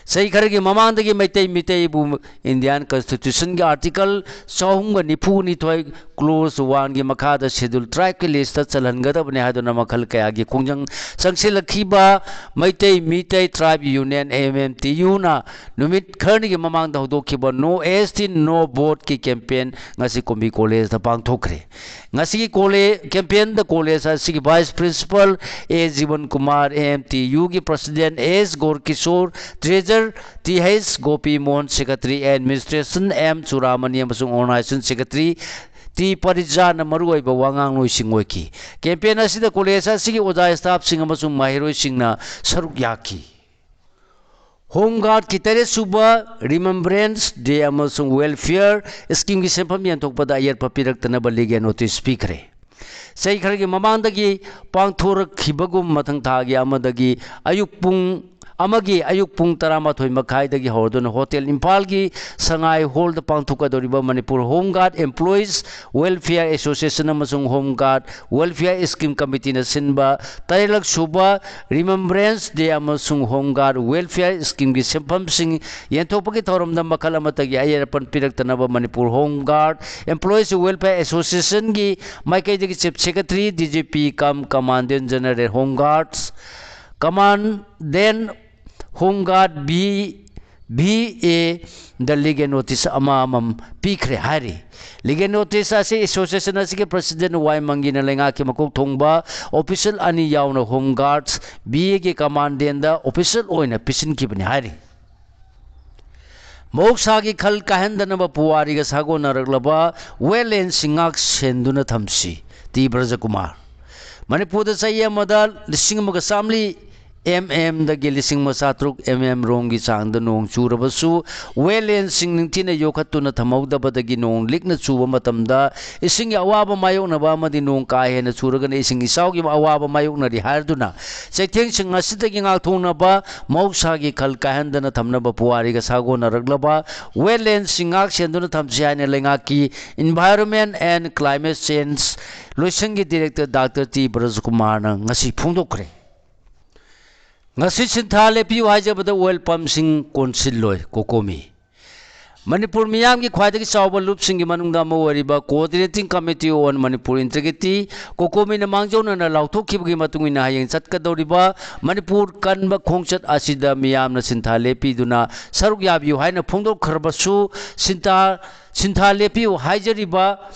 ꯆꯍꯤ ꯈꯔꯒꯤ ꯃꯃꯥꯡꯗꯒꯤ ꯃꯩꯇꯩ ꯃꯤꯇꯩꯕꯨ Indian Constitutionꯒꯤ Article ꯆꯍꯨꯝꯒ ꯅꯤꯐꯨ ꯅꯤꯊꯣꯏ Clause oneꯒꯤ ꯃꯈꯥꯗ Scheduled Tribeꯀꯤ listꯇ ꯆꯜꯍꯟꯒꯗꯕꯅꯤ ꯍꯥꯏꯗꯨꯅ ꯃꯈꯜ ꯀꯌꯥꯒꯤ ꯈꯣꯡꯖꯪ ꯆꯪꯁꯤꯜꯂꯛꯈꯤꯕ Meitei Meitei Tribe Union, M M T Uꯅ ꯅꯨꯃꯤꯠ ꯈꯔꯅꯤꯒꯤ ꯃꯃꯥꯡꯗ ꯍꯧꯗꯣꯛꯈꯤꯕ No S T No Voteꯀꯤ campaign ꯉꯁꯤ ꯀꯨꯝꯕꯤ ꯀꯣꯂꯦꯖꯇ ꯄꯥꯡꯊꯣꯛꯈ꯭ꯔꯦ꯫ ꯉꯁꯤꯒꯤ ꯀꯣꯂꯦ-, campaignꯗ ꯀꯣꯂꯦꯖ ꯑꯁꯤꯒꯤ Vice Principal A Jiban Kumar, M M T Uꯒꯤ President S Gourkishore, Treasurer T H Gopi Mohan, Secretary Administration M Churamani ꯑꯃꯁꯨꯡ Organization Secretary ꯇꯤ ꯄꯔꯤꯖꯥꯅ ꯃꯔꯨꯑꯣꯏꯕ ꯋꯥꯉꯥꯡꯂꯣꯏꯁꯤꯡ ꯑꯣꯏꯈꯤ꯫ Campaign ꯑꯁꯤꯗ ꯀꯣꯂꯦꯖ ꯑꯁꯤꯒꯤ ꯑꯣꯖꯥ staffꯁꯤꯡ ꯑꯃꯁꯨꯡ ꯃꯍꯩꯔꯣꯏꯁꯤꯡꯅ ꯁꯔꯨꯛ ꯌꯥꯈꯤ꯫ Home Guardꯀꯤ ꯇꯔꯦꯠ ꯁꯨꯕ Remembrance Day ꯑꯃꯁꯨꯡ Welfare Schemeꯒꯤ ꯁꯦꯟꯐꯝ ꯌꯦꯟꯊꯣꯛꯄꯗ ꯑꯌꯦꯠꯄ ꯄꯤꯔꯛꯇꯅꯕ legal notice ꯄꯤꯈ꯭ꯔꯦ꯫ ꯆꯍꯤ ꯈꯔꯒꯤ ꯃꯃꯥꯡꯗꯒꯤ ꯄꯥꯡꯊꯣꯔꯛꯈꯤꯕꯒꯨꯝ ꯃꯊꯪ ꯊꯥꯒꯤ ꯑꯃꯗꯒꯤ ꯑꯌꯨꯛ ꯄꯨꯡ ꯑꯃꯒꯤ ꯑꯌꯨꯛ ꯄꯨꯡ ꯇꯔꯥꯃꯥꯊꯣꯏ ꯃꯈꯥꯏꯗꯒꯤ ꯍꯧꯔꯗꯨꯅ ꯍꯣꯇꯦꯜ ꯏꯝꯐꯥꯜꯒꯤ ꯁꯉꯥꯏ ꯍꯣꯜꯗ ꯄꯥꯡꯊꯣꯛꯀꯗꯧꯔꯤꯕ Manipur Home Guard Employees Welfare Association ꯑꯃꯁꯨꯡ Home Guard Welfare Scheme Committeeꯅ ꯁꯤꯟꯕ ꯇꯔꯦꯠꯂꯛ ꯁꯨꯕ Remembrance Day ꯑꯃꯁꯨꯡ Home Guard Welfare Schemeꯒꯤ ꯁꯦꯟꯐꯝꯁꯤꯡ ꯌꯦꯟꯊꯣꯛꯄꯒꯤ ꯊꯧꯔꯝꯗ ꯃꯈꯜ ꯑꯃꯠꯇꯒꯤ ꯑꯌꯦꯠ ꯑꯄꯟ ꯄꯤꯔꯛꯇꯅꯕ Manipur Home Guard Employees Welfare Associationꯒꯤ ꯃꯥꯏꯀꯩꯗꯒꯤ Chief Secretary, D G P cum Commandant General Home Guards, Commandant Home Guard B V ꯑꯦꯗ ꯂꯤꯒꯦꯜ ꯅꯣꯇꯤꯁ ꯑꯃꯃꯝ ꯄꯤꯈ꯭ꯔꯦ ꯍꯥꯏꯔꯤ꯫ ꯂꯤꯒꯦꯜ ꯅꯣꯇꯤꯁ ꯑꯁꯤ ꯑꯦꯁꯣꯁꯤꯌꯦꯁꯟ ꯑꯁꯤꯒꯤ ꯄ꯭ꯔꯁꯤꯗꯦꯟ ꯋꯥꯏ ꯃꯪꯒꯤꯅ ꯂꯩꯉꯥꯛꯀꯤ ꯃꯀꯣꯛ ꯊꯣꯡꯕ ꯑꯣꯐꯤꯁꯤꯌꯦꯜ ꯑꯅꯤ ꯌꯥꯎꯅ ꯍꯣꯝ ꯒꯥꯔꯗꯁ, ꯚꯤ ꯑꯦꯒꯤ ꯀꯃꯥꯟꯗꯦꯟꯗ ꯑꯣꯐꯤꯁꯤꯌꯦꯜ ꯑꯣꯏꯅ ꯄꯤꯁꯤꯟꯈꯤꯕꯅꯤ ꯍꯥꯏꯔꯤ꯫ ꯃꯍꯧꯁꯥꯒꯤ ꯈꯜ ꯀꯥꯏꯍꯟꯗꯅꯕ ꯄꯨꯋꯥꯔꯤꯒ ꯁꯥꯒꯣꯟꯅꯔꯛꯂꯕ ꯋꯦꯠꯂꯦꯟꯁꯤꯡ ꯉꯥꯛ ꯁꯦꯟꯗꯨꯅ ꯊꯝꯁꯤ꯫ ꯇꯤ ꯕ꯭ꯔꯖꯀꯨꯃꯥꯔ꯫ ꯃꯅꯤꯄꯨꯔꯗ ꯆꯍꯤ ꯑꯃꯗ ꯂꯤꯁꯤꯡ ꯑꯃꯒ ꯆꯥꯝꯃꯔꯤ ꯑꯦꯝ ꯑꯦꯝꯗꯒꯤ ꯂꯤꯁꯤꯡ ꯑꯃ ꯆꯥꯇ꯭ꯔꯨꯛ ꯑꯦꯝ ꯑꯦꯝ ꯔꯣꯝꯒꯤ ꯆꯥꯡꯗ ꯅꯣꯡ ꯆꯨꯔꯕꯁꯨ, ꯋꯦꯠꯂꯦꯟꯁꯤꯡ ꯅꯤꯡꯊꯤꯅ ꯌꯣꯛꯈꯠꯇꯨꯅ ꯊꯝꯍꯧꯗꯕꯗꯒꯤ ꯅꯣꯡ ꯂꯤꯛꯅ ꯆꯨꯕ ꯃꯇꯝꯗ ꯏꯁꯤꯡꯒꯤ ꯑꯋꯥꯕ ꯃꯥꯌꯣꯛꯅꯕ ꯑꯃꯗꯤ ꯅꯣꯡ ꯀꯥ ꯍꯦꯟꯅ ꯆꯨꯔꯒꯅ ꯏꯁꯤꯡ ꯏꯆꯥꯎꯒꯤ ꯑꯋꯥꯕ ꯃꯥꯌꯣꯛꯅꯔꯤ ꯍꯥꯏꯗꯨꯅ, ꯆꯩꯊꯦꯡꯁꯤꯡ ꯑꯁꯤꯗꯒꯤ ꯉꯥꯛꯊꯣꯛꯅꯕ ꯃꯍꯧꯁꯥꯒꯤ ꯈꯜ ꯀꯥꯏꯍꯟꯗꯅ ꯊꯝꯅꯕ ꯄꯨꯋꯥꯔꯤꯒ ꯁꯥꯒꯣꯟꯅꯔꯛꯂꯕ ꯋꯦꯠꯂꯦꯟꯁꯤꯡ ꯉꯥꯛ ꯁꯦꯟꯗꯨꯅ ꯊꯝꯁꯤ ꯍꯥꯏꯅ ꯂꯩꯉꯥꯛꯀꯤ Environment and Climate Change ꯂꯣꯏꯁꯪꯒꯤ ꯗꯤꯔꯦꯛꯇꯔ ꯗꯥꯛꯇꯔ ꯇꯤ ꯕ꯭ꯔꯖꯀꯨꯃꯥꯔꯅ ꯉꯁꯤ ꯐꯣꯡꯗꯣꯛꯈ꯭ꯔꯦ꯫ ꯉꯁꯤ ꯁꯤꯟꯊꯥ ꯂꯦꯞꯄꯤꯌꯨ ꯍꯥꯏꯖꯕꯗ ꯑꯣꯏꯜ ꯄꯝꯁꯤꯡ ꯀꯣꯟꯁꯤꯜꯂꯣꯏ, ꯀꯣꯀꯣꯃꯤ꯫ ꯃꯅꯤꯄꯨꯔ ꯃꯤꯌꯥꯝꯒꯤ ꯈ꯭ꯋꯥꯏꯗꯒꯤ ꯆꯥꯎꯕ ꯂꯨꯞꯁꯤꯡꯒꯤ ꯃꯅꯨꯡꯗ ꯑꯃ ꯑꯣꯏꯔꯤꯕ Coordinating Committee on Manipur Integrity, ꯀꯣꯀꯣꯃꯤꯅ ꯃꯥꯡꯖꯧꯅꯅ ꯂꯥꯎꯊꯣꯛꯈꯤꯕꯒꯤ ꯃꯇꯨꯡ ꯏꯟꯅ ꯍꯌꯦꯡ ꯆꯠꯀꯗꯧꯔꯤꯕ ꯃꯅꯤꯄꯨꯔ ꯀꯟꯕ ꯈꯣꯡꯆꯠ ꯑꯁꯤꯗ ꯃꯤꯌꯥꯝꯅ ꯁꯤꯟꯊꯥ ꯂꯦꯞꯄꯤꯗꯨꯅ ꯁꯔꯨꯛ ꯌꯥꯕꯤꯌꯨ ꯍꯥꯏꯅ ꯐꯣꯡꯗꯣꯛꯈ꯭ꯔꯕꯁꯨ, ꯁꯤꯟꯊꯥ, ꯁꯤꯟꯊꯥ ꯂꯦꯞꯄꯤꯌꯨ ꯍꯥꯏꯖꯔꯤꯕ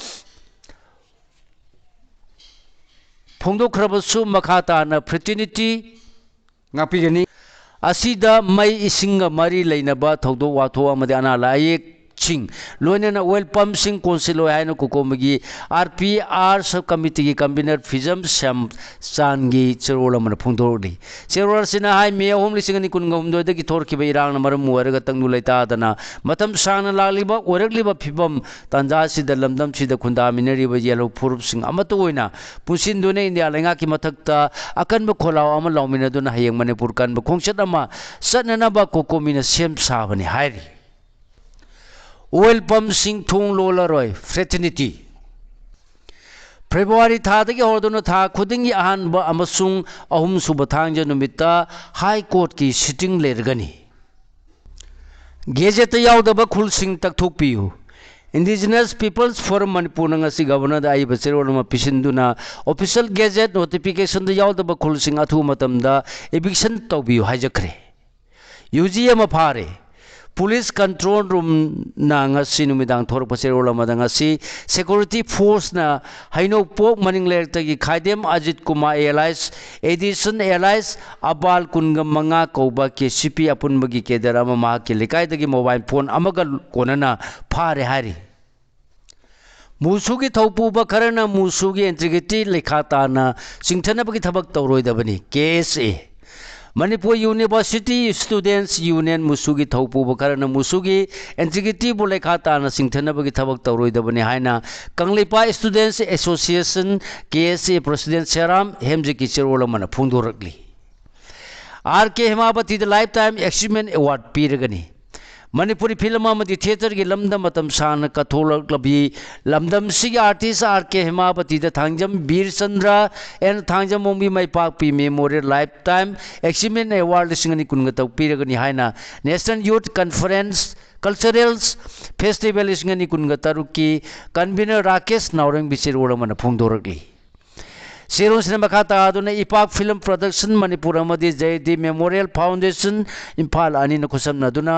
ꯐꯣꯡꯗꯣꯛꯈ꯭ꯔꯕꯁꯨ ꯃꯈꯥ ꯇꯥꯅ fraternity ꯉꯥꯛꯄꯤꯒꯅꯤ꯫ ꯑꯁꯤꯗ ꯃꯩ ꯏꯁꯤꯡꯒ ꯃꯔꯤ ꯂꯩꯅꯕ ꯊꯧꯗꯣꯛ ꯋꯥꯊꯣꯛ ꯑꯃꯗꯤ ꯑꯅꯥ ꯂꯥꯏꯌꯦꯡꯁꯤꯡ, ꯂꯣꯏꯅꯅ ꯑꯣꯏꯜ ꯄꯝꯁꯤꯡ ꯀꯣꯟꯁꯤꯜꯂꯣꯏ ꯍꯥꯏꯅ ꯀꯣꯀꯣꯃꯤꯒꯤ ꯑꯥꯔ ꯄꯤ ꯑꯥꯔ ꯁꯕ ꯀꯃꯤꯇꯤꯒꯤ ꯀꯟꯚꯤꯅꯔ ꯐꯤꯖꯝ ꯁ꯭ꯌꯥꯝꯆꯥꯟꯒꯤ ꯆꯦꯔꯣꯜ ꯑꯃꯅ ꯐꯣꯡꯗꯣꯔꯛꯂꯤ꯫ ꯆꯦꯔꯣꯜ ꯑꯁꯤꯅ ꯍꯥꯏ, ꯃꯦ ꯑꯍꯨꯝ, ꯂꯤꯁꯤꯡ ꯑꯅꯤ ꯀꯨꯟꯒ ꯍꯨꯝꯗꯣꯏꯗꯒꯤ ꯊꯣꯛꯈꯤꯕ ꯏꯔꯥꯡꯅ ꯃꯔꯝ ꯑꯣꯏꯔꯒ ꯇꯪꯗꯨ ꯂꯩꯇꯥꯗꯅ ꯃꯇꯝ ꯁꯥꯡꯅ ꯂꯥꯛꯂꯤꯕ, ꯑꯣꯏꯔꯛꯂꯤꯕ ꯐꯤꯕꯝ ꯇꯥꯟꯖꯥ ꯑꯁꯤꯗ ꯂꯝꯗꯝꯁꯤꯗ ꯈꯨꯟꯗꯥꯃꯤꯟꯅꯔꯤꯕ ꯌꯦꯜꯍꯧ ꯐꯨꯔꯨꯞꯁꯤꯡ ꯑꯃꯠꯇ ꯑꯣꯏꯅ ꯄꯨꯟꯁꯤꯟꯗꯨꯅ ꯏꯟꯗꯤꯌꯥ ꯂꯩꯉꯥꯛꯀꯤ ꯃꯊꯛꯇ ꯑꯀꯟꯕ ꯈꯣꯜꯂꯥꯎ ꯑꯃ ꯂꯥꯎꯃꯤꯟꯅꯗꯨꯅ ꯍꯌꯦꯡ ꯃꯅꯤꯄꯨꯔ ꯀꯟꯕ ꯈꯣꯡꯆꯠ ꯑꯃ ꯆꯠꯅꯅꯕ ꯀꯣꯀꯣꯃꯤꯅ ꯁꯦꯝ ꯁꯥꯕꯅꯤ ꯍꯥꯏꯔꯤ꯫ ꯑꯣꯏꯜ ꯄꯝꯁꯤꯡ ꯊꯣꯡ ꯂꯣꯜꯂꯔꯣꯏ, fraternity꯫ ꯐꯦꯕ꯭ꯔꯨꯋꯥꯔꯤ ꯊꯥꯗꯒꯤ ꯍꯧꯔꯗꯨꯅ ꯊꯥ ꯈꯨꯗꯤꯡꯒꯤ ꯑꯍꯥꯟꯕ ꯑꯃꯁꯨꯡ ꯑꯍꯨꯝꯁꯨꯕ ꯊꯥꯡꯖ ꯅꯨꯃꯤꯠꯇ ꯍꯥꯏ ꯀꯣꯔꯠꯀꯤ ꯁꯤꯇꯤꯡ ꯂꯩꯔꯒꯅꯤ꯫ ꯒꯦꯖꯦꯠꯇ ꯌꯥꯎꯗꯕ ꯈꯨꯜꯁꯤꯡ ꯇꯛꯊꯣꯛꯄꯤꯌꯨ꯫ Indigenous Peoples Forum ꯃꯅꯤꯄꯨꯔꯅ ꯉꯁꯤ ꯒꯕꯔꯅꯔꯗ ꯑꯏꯕ ꯆꯦꯔꯣꯜ ꯑꯃ ꯄꯤꯁꯤꯟꯗꯨꯅ, ꯑꯣꯐꯤꯁꯤꯌꯦꯜ ꯒꯦꯖꯦꯠ ꯅꯣꯇꯤꯐꯤꯀꯦꯁꯟꯗ ꯌꯥꯎꯗꯕ ꯈꯨꯜꯁꯤꯡ ꯑꯊꯨꯕ ꯃꯇꯝꯗ ꯏꯚꯤꯛꯁꯟ ꯇꯧꯕꯤꯌꯨ ꯍꯥꯏꯖꯈ꯭ꯔꯦ꯫ ꯌꯨ ꯖꯤ ꯑꯃ ꯐꯥꯔꯦ꯫ Police Control Roomꯅ ꯉꯁꯤ ꯅꯨꯃꯤꯗꯥꯡ ꯊꯣꯔꯛꯄ ꯆꯦꯔꯣꯜ ꯑꯃꯗ ꯉꯁꯤ security forceꯅ ꯍꯩꯅꯧꯄꯣꯛ ꯃꯅꯤꯡ ꯂꯩꯔꯛꯇꯒꯤ ꯈꯥꯏꯗꯦꯝ Ajit Kumar alias Edison alias ꯑꯕꯥꯜ ꯀꯨꯟꯒ ꯃꯉꯥ ꯀꯧꯕ KCP ꯑꯄꯨꯟꯕꯒꯤ cadre ꯑꯃ ꯃꯍꯥꯛꯀꯤ ꯂꯩꯀꯥꯏꯗꯒꯤ mobile phone ꯑꯃꯒ ꯀꯣꯟꯅꯅ ꯐꯥꯔꯦ ꯍꯥꯏꯔꯤ꯫ ꯃꯨꯁꯨꯒꯤ ꯊꯧꯄꯨꯕ ꯈꯔꯅ ꯃꯨꯁꯨꯒꯤ integrity ꯂꯩꯈꯥ ꯇꯥꯅ ꯆꯤꯡꯊꯅꯕꯒꯤ ꯊꯕꯛ ꯇꯧꯔꯣꯏꯗꯕꯅꯤ, KSA꯫ Manipur University Students Union ꯃꯨꯁꯨꯒꯤ ꯊꯧꯄꯨꯕ ꯈꯔꯅ ꯃꯨꯁꯨꯒꯤ integrityꯕꯨ ꯂꯩꯈꯥ ꯇꯥꯅ ꯆꯤꯡꯊꯅꯕꯒꯤ ꯊꯕꯛ ꯇꯧꯔꯣꯏꯗꯕꯅꯤ ꯍꯥꯏꯅ Kangleipak Students Association, KSA President ꯁꯦꯔꯥꯝ ꯍꯦꯝꯖꯤꯠꯀꯤ ꯆꯦꯔꯣꯜ ꯑꯃꯅ ꯐꯣꯡꯗꯣꯔꯛꯂꯤ꯫ ꯑꯥꯔ ꯀꯦ ꯍꯦꯃꯥꯕꯇꯤꯗ Lifetime Achievement Award ꯄꯤꯔꯒꯅꯤ꯫ ꯃꯅꯤꯄꯨꯔꯤ film ꯑꯃꯗꯤ theatreꯒꯤ ꯂꯝꯗ ꯃꯇꯝ ꯁꯥꯡꯅ ꯀꯠꯊꯣꯛꯂꯛꯂꯕꯤ ꯂꯝꯗꯝꯁꯤꯒꯤ artist ꯑꯥꯔ ꯀꯦ ꯍꯦꯃꯥꯕꯇꯤꯗ Thangjam Bir Chandra and Thangjam Ongbi Maipakpi Memorial Lifetime Achievement Award ꯂꯤꯁꯤꯡ ꯑꯅꯤ ꯀꯨꯟꯒ ꯇꯔꯨꯛ ꯄꯤꯔꯒꯅꯤ ꯍꯥꯏꯅ National Youth Conference Cultural Festival ꯂꯤꯁꯤꯡ ꯑꯅꯤ ꯀꯨꯟꯒ ꯇꯔꯨꯛꯀꯤ convener ꯔꯥꯀꯦꯁ ꯅꯥꯎꯔꯦꯝꯒꯤ ꯆꯦꯔꯣꯜ ꯑꯃꯅ ꯐꯣꯡꯗꯣꯔꯛꯂꯤ꯫ ꯆꯦꯔꯣꯜꯁꯤꯅ ꯃꯈꯥ ꯇꯥꯗꯨꯅ ꯏꯄꯥꯛ Film Production ꯃꯅꯤꯄꯨꯔ ꯑꯃꯗꯤ ꯖꯌꯗꯤꯞ Memorial Foundation ꯏꯝꯐꯥꯜ ꯑꯅꯤꯅ ꯈꯨꯠꯁꯝꯅꯗꯨꯅ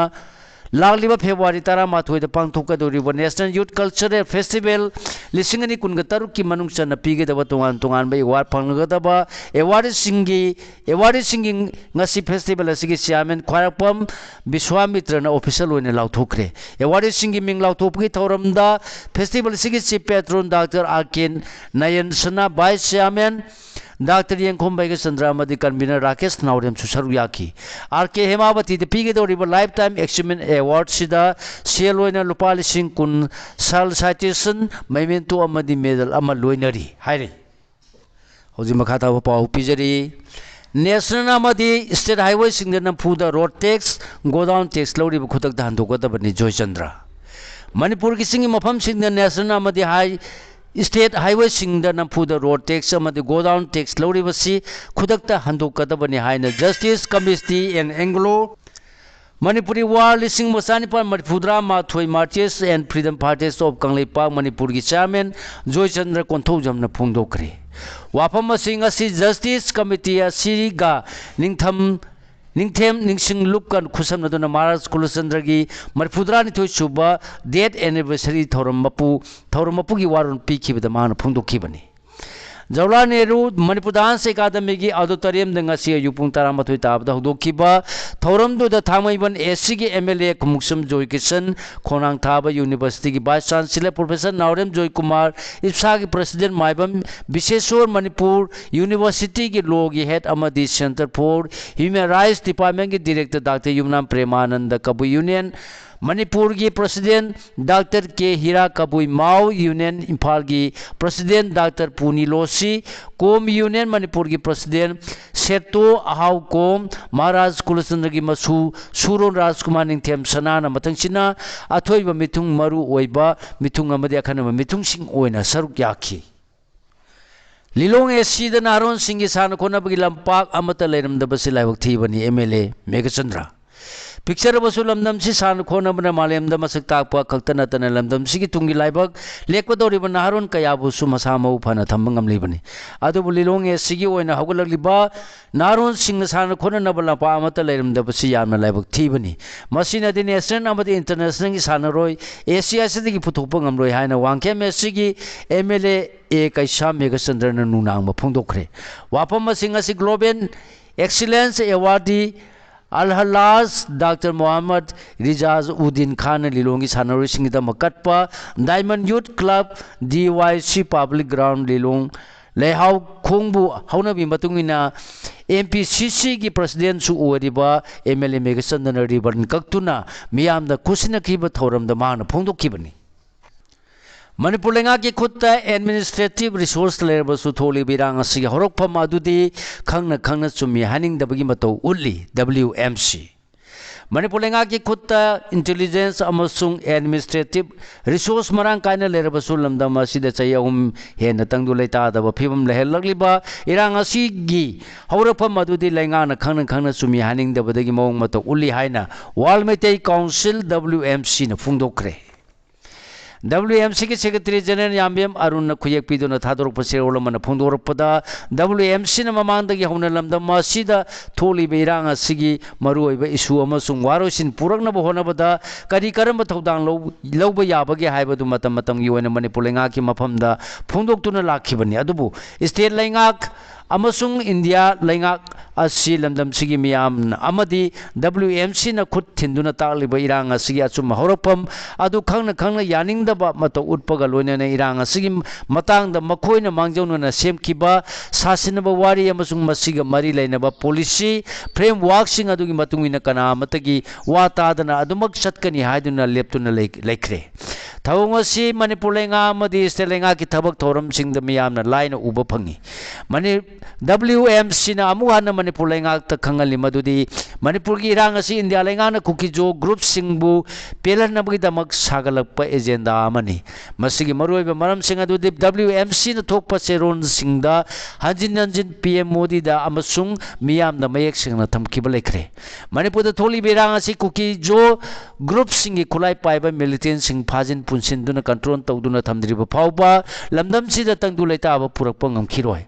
ꯂꯥꯛꯂꯤꯕ February ꯇꯔꯥꯃꯥꯊꯣꯏꯗ ꯄꯥꯡꯊꯣꯛꯀꯗꯧꯔꯤꯕ National Youth Cultural Festival ꯂꯤꯁꯤꯡ ꯑꯅꯤ ꯀꯨꯟꯒ ꯇꯔꯨꯛꯀꯤ ꯃꯅꯨꯡ ꯆꯟꯅ ꯄꯤꯒꯗꯕ ꯇꯣꯉꯥꯟ ꯇꯣꯉꯥꯟꯕ award ꯐꯪꯒꯗꯕ awardꯁꯤꯡꯒꯤ, awardꯁꯤꯡꯒꯤ ꯉꯁꯤ festival ꯑꯁꯤꯒꯤ chairman ꯈ꯭ꯋꯥꯏꯔꯥꯛꯄꯝ ꯕꯤꯁ꯭ꯋꯥꯃꯤꯇ꯭ꯔꯅ official ꯑꯣꯏꯅ ꯂꯥꯎꯊꯣꯛꯈ꯭ꯔꯦ꯫ Awardꯁꯤꯡꯒꯤ ꯃꯤꯡ ꯂꯥꯎꯊꯣꯛꯄꯒꯤ ꯊꯧꯔꯝꯗ festival ꯑꯁꯤꯒꯤ chief patron Doctor ꯑꯥꯔ ꯀꯦ ꯅꯌꯟꯁꯅꯥ, vice chairman Doctor ꯌꯦꯡꯈꯣꯝ ꯕꯩꯒꯆꯟꯗ꯭ꯔ ꯑꯃꯗꯤ convener ꯔꯥꯀꯦꯁ ꯅꯥꯎꯔꯦꯝꯁꯨ ꯁꯔꯨꯛ ꯌꯥꯈꯤ꯫ ꯑꯥꯔ ꯀꯦ ꯍꯦꯃꯥꯕꯇꯤꯗ ꯄꯤꯒꯗꯧꯔꯤꯕ Lifetime Achievement Awardꯁꯤꯗ ꯁꯦꯜ ꯑꯣꯏꯅ ꯂꯨꯄꯥ ꯂꯤꯁꯤꯡ ꯀꯨꯟ, ꯁꯔꯜ citation, memento ꯑꯃꯗꯤ medal ꯑꯃ ꯂꯣꯏꯅꯔꯤ ꯍꯥꯏꯔꯤ꯫ ꯍꯧꯖꯤꯛ ꯃꯈꯥ ꯇꯥꯕ ꯄꯥꯎ ꯄꯤꯖꯔꯤ꯫ National ꯑꯃꯗꯤ state highwayꯁꯤꯡꯗ ꯅꯝꯐꯨꯗ road tax, godown tax ꯂꯧꯔꯤꯕ ꯈꯨꯗꯛꯇ ꯍꯟꯗꯣꯛꯀꯗꯕꯅꯤ, ꯖꯣꯏꯆꯟꯗ꯭ꯔ꯫ ꯃꯅꯤꯄꯨꯔꯒꯤ ꯆꯤꯡꯒꯤ ꯃꯐꯝꯁꯤꯡꯗ national ꯑꯃꯗꯤ high, state highwayꯁꯤꯡꯗ ꯅꯝꯐꯨꯗ road tax ꯑꯃꯗꯤ godown tax ꯂꯧꯔꯤꯕꯁꯤ ꯈꯨꯗꯛꯇ ꯍꯟꯗꯣꯛꯀꯗꯕꯅꯤ ꯍꯥꯏꯅ Justice Committee and Anglo Manipuri War ꯂꯤꯁꯤꯡ ꯑꯃ ꯆꯥꯅꯤꯄꯥꯟ ꯃꯔꯤꯐꯨꯇꯔꯥ ꯃꯥꯊꯣꯏ Martyrs and Freedom Fighters of Kangleipak ꯃꯅꯤꯄꯨꯔꯒꯤ chairman ꯖꯣꯏꯆꯟꯗ꯭ꯔ ꯀꯣꯟꯊꯧꯖꯝꯅ ꯐꯣꯡꯗꯣꯛꯈ꯭ꯔꯦ꯫ ꯋꯥꯐꯝ ꯑꯁꯤ ꯉꯁꯤ Justice Committee ꯑꯁꯤꯒ ꯅꯤꯡꯊꯝ ꯅꯤꯡꯊꯦꯝ ꯅꯤꯡꯁꯤꯡ ꯂꯨꯞꯀ ꯈꯨꯠꯁꯝꯅꯗꯨꯅ ꯃꯍꯥꯔꯥꯖ ꯀꯨꯂꯆꯟꯗ꯭ꯔꯒꯤ ꯃꯔꯤꯐꯨꯇꯔꯥꯅꯤꯊꯣꯏ ꯁꯨꯕ death anniversary ꯊꯧꯔꯝ ꯃꯄꯨ, ꯊꯧꯔꯝ ꯃꯄꯨꯒꯤ ꯋꯥꯔꯣꯜ ꯄꯤꯈꯤꯕꯗ ꯃꯍꯥꯛꯅ ꯐꯣꯡꯗꯣꯛꯈꯤꯕꯅꯤ꯫ ꯖꯋꯥꯍꯔꯂꯥꯜ ꯅꯦꯍꯔꯨ ꯃꯅꯤꯄꯨꯔ ꯗꯥꯟꯁ ꯑꯦꯀꯥꯗꯃꯤꯒꯤ auditoriumꯗ ꯉꯁꯤ ꯑꯌꯨꯛ ꯄꯨꯡ ꯇꯔꯥꯃꯥꯊꯣꯏ ꯇꯥꯕꯗ ꯍꯧꯗꯣꯛꯈꯤꯕ ꯊꯧꯔꯝꯗꯨꯗ ꯊꯥꯡꯃꯩꯕꯟ SCꯒꯤ MLA ꯈꯨꯃꯨꯛꯁꯝ ꯖꯣꯏꯀꯤꯁꯟ, ꯈꯣꯡꯅꯥꯡ ꯊꯥꯕ Universityꯒꯤ Vice Chancellor Professor ꯅꯥꯎꯔꯦꯝ ꯖꯣꯏꯀꯨꯃꯥꯔ, IPSAꯒꯤ President ꯃꯥꯏꯕꯝ ꯕꯤꯁꯦꯁꯣꯔ, ꯃꯅꯤꯄꯨꯔ Universityꯒꯤ Lawꯒꯤ Head ꯑꯃꯗꯤ Centre for Human Rights Departmentꯀꯤ Director Doctor Yumnam ꯄ꯭ꯔꯦꯃꯥꯅꯟꯗ, Kabui Union ꯃꯅꯤꯄꯨꯔꯒꯤ President Doctor ꯀꯦ ꯍꯤꯔꯥ, ꯀꯕꯨꯏ ꯃꯥꯎ Union ꯏꯝꯐꯥꯜꯒꯤ President Doctor ꯄꯨꯅꯤ ꯂꯣꯁꯤ, ꯀꯣꯝ Union ꯃꯅꯤꯄꯨꯔꯒꯤ President ꯁꯦꯇꯣ ꯑꯍꯥꯎ ꯀꯣꯝ, ꯃꯍꯥꯔꯥꯖ ꯀꯨꯂꯆꯟꯗ꯭ꯔꯒꯤ ꯃꯁꯨ ꯁꯨꯔꯣꯟ ꯔꯥꯖꯀꯨꯃꯥꯔ ꯅꯤꯡꯊꯦꯝ ꯁꯅꯥꯅ ꯃꯊꯪꯁꯤꯠꯅ ꯑꯊꯣꯏꯕ ꯃꯤꯊꯨꯡ, ꯃꯔꯨ ꯑꯣꯏꯕ ꯃꯤꯊꯨꯡ ꯑꯃꯗꯤ ꯑꯈꯟꯅꯕ ꯃꯤꯊꯨꯡꯁꯤꯡ ꯑꯣꯏꯅ ꯁꯔꯨꯛ ꯌꯥꯈꯤ꯫ ꯂꯤꯂꯣꯡ SCꯗ ꯅꯍꯥꯔꯣꯟꯁꯤꯡꯒꯤ ꯁꯥꯟꯅ ꯈꯣꯠꯅꯕꯒꯤ ꯂꯝꯄꯥꯛ ꯑꯃꯠꯇ ꯂꯩꯔꯝꯗꯕꯁꯤ ꯂꯥꯏꯕꯛ ꯊꯤꯕꯅꯤ, MLA ꯃꯦꯘꯆꯟꯗ꯭ꯔ꯫ ꯄꯤꯛꯆꯔꯕꯁꯨ ꯂꯝꯗꯝꯁꯤ ꯁꯥꯟꯅ ꯈꯣꯠꯅꯕꯅ ꯃꯥꯂꯦꯝꯗ ꯃꯁꯛ ꯇꯥꯛꯄ ꯈꯛꯇ ꯅꯠꯇꯅ ꯂꯝꯗꯝꯁꯤꯒꯤ ꯇꯨꯡꯒꯤ ꯂꯥꯏꯕꯛ ꯂꯦꯞꯀꯗꯧꯔꯤꯕ ꯅꯍꯥꯔꯣꯟ ꯀꯌꯥꯕꯨꯁꯨ ꯃꯁꯥ ꯃꯎ ꯐꯅ ꯊꯝꯕ ꯉꯝꯂꯤꯕꯅꯤ꯫ ꯑꯗꯨꯕꯨ ꯂꯤꯂꯣꯡ SCꯒꯤ ꯑꯣꯏꯅ ꯍꯧꯒꯠꯂꯛꯂꯤꯕ ꯅꯍꯥꯔꯣꯟꯁꯤꯡꯅ ꯁꯥꯟꯅ ꯈꯣꯠꯅꯅꯕ ꯂꯝꯄꯥꯛ ꯑꯃꯠꯇ ꯂꯩꯔꯝꯗꯕꯁꯤ ꯌꯥꯝꯅ ꯂꯥꯏꯕꯛ ꯊꯤꯕꯅꯤ꯫ ꯃꯁꯤꯅꯗꯤ national ꯑꯃꯗꯤ internationalꯒꯤ ꯁꯥꯟꯅꯔꯣꯏ SC ꯑꯁꯤꯗꯒꯤ ꯄꯨꯊꯣꯛꯄ ꯉꯝꯂꯣꯏ ꯍꯥꯏꯅ ꯋꯥꯡꯈꯦꯝ SCꯒꯤ MLA ꯑꯦ ꯀꯩꯁꯥꯝ ꯃꯦꯘꯆꯟꯗ꯭ꯔꯅ ꯅꯨꯡꯅꯥꯡꯕ ꯐꯣꯡꯗꯣꯛꯈ꯭ꯔꯦ꯫ ꯋꯥꯐꯝ ꯑꯁꯤꯡ ꯑꯁꯤ Global Excellence Awardee Alhaj doctor Mohammad Rizaj Uddin ꯈꯥꯟꯅ ꯂꯤꯂꯣꯡꯒꯤ ꯁꯥꯟꯅꯔꯣꯏꯁꯤꯡꯒꯤꯗꯃꯛ ꯀꯠꯄ Diamond Youth Club, DYC Public Ground, ꯂꯤꯂꯣꯡ ꯂꯩꯍꯥꯎ ꯈꯣꯡꯕꯨ ꯍꯧꯅꯕꯤ ꯃꯇꯨꯡ ꯏꯟꯅ MPCCꯒꯤ Presidentꯁꯨ ꯑꯣꯏꯔꯤꯕ MLA ꯃꯦꯘꯆꯟꯗ꯭ꯔꯅ ribbon ꯀꯛꯇꯨꯅ ꯃꯤꯌꯥꯝꯗ ꯈꯨꯠꯁꯤꯟꯅꯈꯤꯕ ꯊꯧꯔꯝꯗ ꯃꯍꯥꯛꯅ ꯐꯣꯡꯗꯣꯛꯈꯤꯕꯅꯤ꯫ ꯃꯅꯤꯄꯨꯔ ꯂꯩꯉꯥꯛꯀꯤ ꯈꯨꯠꯇ administrative resource ꯂꯩꯔꯕꯁꯨ ꯊꯣꯛꯂꯤꯕ ꯏꯔꯥꯡ ꯑꯁꯤꯒꯤ ꯍꯧꯔꯛꯐꯝ ꯑꯗꯨꯗꯤ ꯈꯪꯅ ꯈꯪꯅ ꯆꯨꯝꯃꯤ ꯍꯥꯏꯅꯤꯡꯗꯕꯒꯤ ꯃꯇꯧ ꯎꯠꯂꯤ WMC꯫ ꯃꯅꯤꯄꯨꯔ ꯂꯩꯉꯥꯛꯀꯤ ꯈꯨꯠꯇ intelligence ꯑꯃꯁꯨꯡ administrative resource ꯃꯔꯥꯡ ꯀꯥꯏꯅ ꯂꯩꯔꯕꯁꯨ ꯂꯝꯗꯝ ꯑꯁꯤꯗ ꯆꯍꯤ ꯑꯍꯨꯝ ꯍꯦꯟꯅ ꯇꯪꯗꯨ ꯂꯩꯇꯥꯗꯕ ꯐꯤꯕꯝ ꯂꯩꯍꯜꯂꯛꯂꯤꯕ ꯏꯔꯥꯡ ꯑꯁꯤꯒꯤ ꯍꯧꯔꯛꯐꯝ ꯑꯗꯨꯗꯤ ꯂꯩꯉꯥꯛꯅ ꯈꯪꯅ ꯈꯪꯅ ꯆꯨꯝꯃꯤ ꯍꯥꯏꯅꯤꯡꯗꯕꯗꯒꯤ ꯃꯑꯣꯡ ꯃꯇꯧ ꯎꯠꯂꯤ ꯍꯥꯏꯅ World Meitei Council, WMCꯅ ꯐꯣꯡꯗꯣꯛꯈ꯭ꯔꯦ꯫ WMCꯒꯤ Secretary General ꯌꯥꯝꯕꯦꯝ ꯑꯔꯨꯟꯅ ꯈꯨꯌꯦꯛ ꯄꯤꯗꯨꯅ ꯊꯥꯗꯣꯔꯛꯄ ꯆꯦꯔꯣꯜ ꯑꯃꯅ ꯐꯣꯡꯗꯣꯔꯛꯄꯗ, WMCꯅ ꯃꯃꯥꯡꯗꯒꯤ ꯍꯧꯅ ꯂꯝꯗꯝ ꯑꯁꯤꯗ ꯊꯣꯛꯂꯤꯕ ꯏꯔꯥꯡ ꯑꯁꯤꯒꯤ ꯃꯔꯨꯑꯣꯏꯕ issue ꯑꯃꯁꯨꯡ ꯋꯥꯔꯣꯏꯁꯤꯟ ꯄꯨꯔꯛꯅꯕ ꯍꯣꯠꯅꯕꯗ ꯀꯔꯤ ꯀꯔꯝꯕ ꯊꯧꯗꯥꯡ ꯂꯧ-, ꯂꯧꯕ ꯌꯥꯕꯒꯦ ꯍꯥꯏꯕꯗꯨ ꯃꯇꯝ ꯃꯇꯝꯒꯤ ꯑꯣꯏꯅ ꯃꯅꯤꯄꯨꯔ ꯂꯩꯉꯥꯛꯀꯤ ꯃꯐꯝꯗ ꯐꯣꯡꯗꯣꯛꯇꯨꯅ ꯂꯥꯛꯈꯤꯕꯅꯤ꯫ ꯑꯗꯨꯕꯨ state ꯂꯩꯉꯥꯛ ꯑꯃꯁꯨꯡ ꯏꯟꯗꯤꯌꯥ ꯂꯩꯉꯥꯛ ꯑꯁꯤ ꯂꯝꯗꯝꯁꯤꯒꯤ ꯃꯤꯌꯥꯝ ꯑꯃꯗꯤ WMCꯅ ꯈꯨꯠ ꯊꯤꯟꯗꯨꯅ ꯇꯥꯛꯂꯤꯕ ꯏꯔꯥꯡ ꯑꯁꯤꯒꯤ ꯑꯆꯨꯝꯕ ꯍꯧꯔꯛꯐꯝ ꯑꯗꯨ ꯈꯪꯅ ꯈꯪꯅ ꯌꯥꯅꯤꯡꯗꯕ ꯃꯇꯧ ꯎꯠꯄꯒ ꯂꯣꯏꯅꯅ ꯏꯔꯥꯡ ꯑꯁꯤꯒꯤ ꯃꯇꯥꯡꯗ ꯃꯈꯣꯏꯅ ꯃꯥꯡꯖꯧꯅꯅ ꯁꯦꯝꯈꯤꯕ ꯁꯥꯁꯤꯟꯅꯕ ꯋꯥꯔꯤ ꯑꯃꯁꯨꯡ ꯃꯁꯤꯒ ꯃꯔꯤ ꯂꯩꯅꯕ policy frameworkꯁꯤꯡ ꯑꯗꯨꯒꯤ ꯃꯇꯨꯡ ꯏꯟꯅ ꯀꯅꯥ ꯑꯃꯠꯇꯒꯤ ꯋꯥ ꯇꯥꯗꯅ ꯑꯗꯨꯃꯛ ꯆꯠꯀꯅꯤ ꯍꯥꯏꯗꯨꯅ ꯂꯦꯞꯇꯨꯅ ꯂꯩ-, ꯂꯩꯈ꯭ꯔꯦ꯫ ꯊꯧꯑꯣꯡ ꯑꯁꯤ ꯃꯅꯤꯄꯨꯔ ꯂꯩꯉꯥꯛ ꯑꯃꯗꯤ state ꯂꯩꯉꯥꯛꯀꯤ ꯊꯕꯛ ꯊꯧꯔꯝꯁꯤꯡꯗ ꯃꯤꯌꯥꯝꯅ ꯂꯥꯏꯅ ꯎꯕ ꯐꯪꯏ꯫ ꯃꯅꯤ-, WMCꯅ ꯑꯃꯨꯛ ꯍꯟꯅ ꯃꯅꯤꯄꯨꯔ ꯂꯩꯉꯥꯛꯇ ꯈꯪꯍꯜꯂꯤ ꯃꯗꯨꯗꯤ ꯃꯅꯤꯄꯨꯔꯒꯤ ꯏꯔꯥꯡ ꯑꯁꯤ ꯏꯟꯗꯤꯌꯥ ꯂꯩꯉꯥꯛꯅ ꯀꯨꯀꯤꯖꯣ groupꯁꯤꯡꯕꯨ ꯄꯦꯜꯍꯟꯅꯕꯒꯤꯗꯃꯛ ꯁꯥꯒꯠꯂꯛꯄ agenda ꯑꯃꯅꯤ꯫ ꯃꯁꯤꯒꯤ ꯃꯔꯨꯑꯣꯏꯕ ꯃꯔꯝꯁꯤꯡ ꯑꯗꯨꯗꯤ WMCꯅ ꯊꯣꯛꯄ ꯆꯦꯔꯣꯜꯁꯤꯡꯗ ꯍꯟꯖꯤꯟ ꯍꯟꯖꯤꯟ PM ꯃꯣꯗꯤꯗ ꯑꯃꯁꯨꯡ ꯃꯤꯌꯥꯝꯗ ꯃꯌꯦꯛ ꯁꯦꯡꯅ ꯊꯝꯈꯤꯕ ꯂꯩꯈ꯭ꯔꯦ꯫ ꯃꯅꯤꯄꯨꯔꯗ ꯊꯣꯛꯂꯤꯕ ꯏꯔꯥꯡ ꯑꯁꯤ ꯀꯨꯀꯤꯖꯣ groupꯁꯤꯡꯒꯤ ꯈꯨꯠꯂꯥꯏ ꯄꯥꯏꯕ militantꯁꯤꯡ ꯐꯥꯖꯤꯟ ꯄꯨꯟꯁꯤꯟꯗꯨꯅ control ꯇꯧꯗꯨꯅ ꯊꯝꯗ꯭ꯔꯤꯕ ꯐꯥꯎꯕ ꯂꯝꯗꯝꯁꯤꯗ ꯇꯪꯗꯨ ꯂꯩꯇꯥꯕ ꯄꯨꯔꯛꯄ ꯉꯝꯈꯤꯔꯣꯏ꯫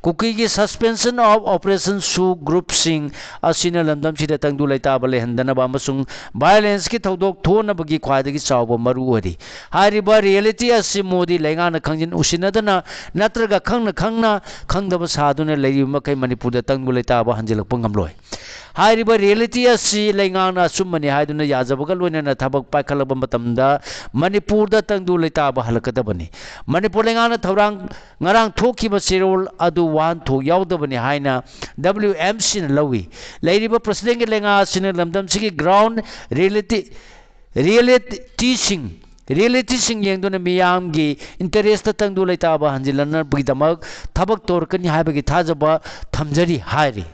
ꯀꯨꯀꯤꯒꯤ suspension of operationꯁꯨ groupꯁꯤꯡ ꯑꯁꯤꯅ ꯂꯝꯗꯝꯁꯤꯗ ꯇꯪꯗꯨ ꯂꯩꯇꯥꯕ ꯂꯩꯍꯟꯗꯅꯕ ꯑꯃꯁꯨꯡ violenceꯀꯤ ꯊꯧꯗꯣꯛ ꯊꯣꯛꯅꯕꯒꯤ ꯈ꯭ꯋꯥꯏꯗꯒꯤ ꯆꯥꯎꯕ ꯃꯔꯨ ꯑꯣꯏꯔꯤ꯫ ꯍꯥꯏꯔꯤꯕ reality ꯑꯁꯤ ꯃꯣꯗꯤ ꯂꯩꯉꯥꯛꯅ ꯈꯪꯖꯤꯟ ꯎꯁꯤꯟꯅꯗꯅ ꯅꯠꯇ꯭ꯔꯒ ꯈꯪꯅ ꯈꯪꯅ ꯈꯪꯗꯕ ꯁꯥꯗꯨꯅ ꯂꯩꯔꯤꯕ ꯃꯈꯩ ꯃꯅꯤꯄꯨꯔꯗ ꯇꯪꯗꯨ ꯂꯩꯇꯥꯕ ꯍꯟꯖꯤꯜꯂꯛꯄ ꯉꯝꯂꯣꯏ꯫ ꯍꯥꯏꯔꯤꯕ reality ꯑꯁꯤ ꯂꯩꯉꯥꯛꯅ ꯑꯆꯨꯝꯕꯅꯤ ꯍꯥꯏꯗꯨꯅ ꯌꯥꯖꯕꯒ ꯂꯣꯏꯅꯅ ꯊꯕꯛ ꯄꯥꯏꯈꯠꯂꯛꯄ ꯃꯇꯝꯗ ꯃꯅꯤꯄꯨꯔꯗ ꯇꯪꯗꯨ ꯂꯩꯇꯥꯕ ꯍꯜꯂꯛꯀꯗꯕꯅꯤ꯫ ꯃꯅꯤꯄꯨꯔ ꯂꯩꯉꯥꯛꯅ ꯊꯧꯔꯥꯡ, ꯉꯔꯥꯡ ꯊꯣꯛꯈꯤꯕ ꯆꯦꯔꯣꯜ ꯑꯗꯨ ꯋꯥꯍꯟꯊꯣꯛ ꯌꯥꯎꯗꯕꯅꯤ ꯍꯥꯏꯅ WMCꯅ ꯂꯧꯏ꯫ ꯂꯩꯔꯤꯕ presidentꯀꯤ ꯂꯩꯉꯥꯛ ꯑꯁꯤꯅ ꯂꯝꯗꯝꯁꯤꯒꯤ ground reality, realityꯁꯤꯡ, realityꯁꯤꯡ ꯌꯦꯡꯗꯨꯅ ꯃꯤꯌꯥꯝꯒꯤ interestꯇ ꯇꯪꯗꯨ ꯂꯩꯇꯥꯕ ꯍꯟꯖꯤꯜꯍꯟꯅꯕꯒꯤꯗꯃꯛ ꯊꯕꯛ ꯇꯧꯔꯛꯀꯅꯤ ꯍꯥꯏꯕꯒꯤ ꯊꯥꯖꯕ ꯊꯝꯖꯔꯤ ꯍꯥꯏꯔꯤ꯫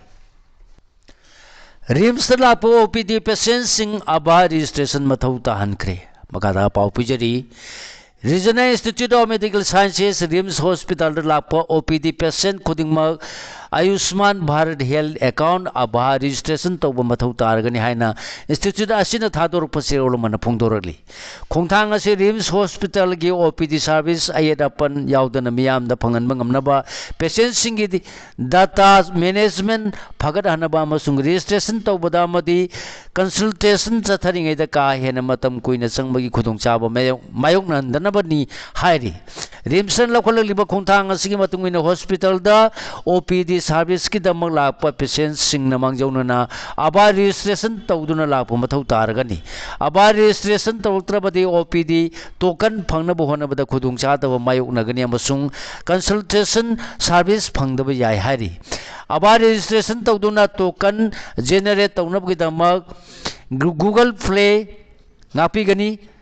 RIMSꯇ ꯂꯥꯛꯄ OPD patientꯁꯤꯡ ABHA registration ꯃꯊꯧ ꯇꯥꯍꯟꯈ꯭ꯔꯦ꯫ ꯃꯈꯥꯗ ꯄꯥꯎ ꯄꯤꯖꯔꯤ꯫ Regional Institute of Medical Sciences, RIMS Hospitalꯗ ꯂꯥꯛꯄ OPD patient ꯈꯨꯗꯤꯡꯃꯛ ꯑꯌꯨꯁꯃꯥꯟ ꯚꯥꯔꯠ ꯍꯦꯜꯊ ꯑꯦꯀꯥꯎꯟ, ꯑꯚꯥ, ꯔꯦꯖꯤꯁꯇ꯭ꯔꯦꯁꯟ ꯇꯧꯕ ꯃꯊꯧ ꯇꯥꯔꯒꯅꯤ ꯍꯥꯏꯅ ꯏꯟꯁꯇꯤꯇ꯭ꯌꯨꯠ ꯑꯁꯤꯅ ꯊꯥꯗꯣꯔꯛꯄ ꯆꯦꯔꯣꯜ ꯑꯃꯅ ꯐꯣꯡꯗꯣꯔꯛꯂꯤ꯫ ꯈꯣꯡꯊꯥꯡ ꯑꯁꯤ ꯔꯤꯝꯁ ꯍꯣꯁꯄꯤꯇꯥꯜꯒꯤ ꯑꯣ ꯄꯤ ꯗꯤ ꯁꯥꯔꯚꯤꯁ, ꯑꯌꯦꯠ ꯑꯄꯟ ꯌꯥꯎꯗꯅ ꯃꯤꯌꯥꯝꯗ ꯐꯪꯍꯟꯕ ꯉꯝꯅꯕ, ꯄꯦꯁꯦꯟꯁꯤꯡꯒꯤ ꯗꯥꯇꯥ ꯃꯦꯅꯦꯖꯃꯦꯟ ꯐꯒꯠꯍꯟꯅꯕ ꯑꯃꯁꯨꯡ ꯔꯦꯖꯤꯁꯇ꯭ꯔꯦꯁꯟ ꯇꯧꯕꯗ ꯑꯃꯗꯤ ꯀꯟꯁꯜꯇꯦꯁꯟ ꯆꯠꯊꯔꯤꯉꯩꯗ ꯀꯥ ꯍꯦꯟꯅ ꯃꯇꯝ ꯀꯨꯏꯅ ꯆꯪꯕꯒꯤ ꯈꯨꯗꯣꯡꯆꯥꯕ ꯃꯥꯌꯣꯛ-, ꯃꯥꯌꯣꯛꯅꯍꯟꯗꯅꯕꯅꯤ ꯍꯥꯏꯔꯤ꯫ ꯔꯤꯝꯁꯅ ꯂꯧꯈꯠꯂꯛꯂꯤꯕ ꯈꯣꯡꯊꯥꯡ ꯑꯁꯤꯒꯤ ꯃꯇꯨꯡ ꯏꯟꯅ ꯍꯣꯁꯄꯤꯇꯥꯜꯗ ꯑꯣ ꯄꯤ ꯗꯤ ꯁꯥꯔꯚꯤꯁꯀꯤꯗꯃꯛ ꯂꯥꯛꯄ ꯄꯦꯁꯦꯟꯁꯤꯡꯅ ꯃꯥꯡꯖꯧꯅꯅ ꯑꯚꯥ ꯔꯦꯖꯤꯁꯇ꯭ꯔꯦꯁꯟ ꯇꯧꯗꯨꯅ ꯂꯥꯛꯄ ꯃꯊꯧ ꯇꯥꯔꯒꯅꯤ꯫ ꯑꯚꯥ ꯔꯦꯖꯤꯁꯇ꯭ꯔꯦꯁꯟ ꯇꯧꯔꯛꯇ꯭ꯔꯕꯗꯤ ꯑꯣ ꯄꯤ ꯗꯤ ꯇꯣꯀꯟ ꯐꯪꯅꯕ ꯍꯣꯠꯅꯕꯗ ꯈꯨꯗꯣꯡꯆꯥꯗꯕ ꯃꯥꯌꯣꯛꯅꯒꯅꯤ ꯑꯃꯁꯨꯡ ꯀꯟꯁꯜꯇꯦꯁꯟ ꯁꯥꯔꯚꯤꯁ ꯐꯪꯗꯕ ꯌꯥꯏ ꯍꯥꯏꯔꯤ꯫ ꯑꯚꯥ ꯔꯦꯖꯤꯁꯇ꯭ꯔꯦꯁꯟ ꯇꯧꯗꯨꯅ ꯇꯣꯀꯟ ꯖꯦꯅꯦꯔꯦꯠ ꯇꯧꯅꯕꯒꯤꯗꯃꯛ ꯒꯨ-, ꯒꯨꯒꯜ ꯄ꯭ꯂꯦ ꯉꯥꯛꯄꯤꯒꯅꯤ꯫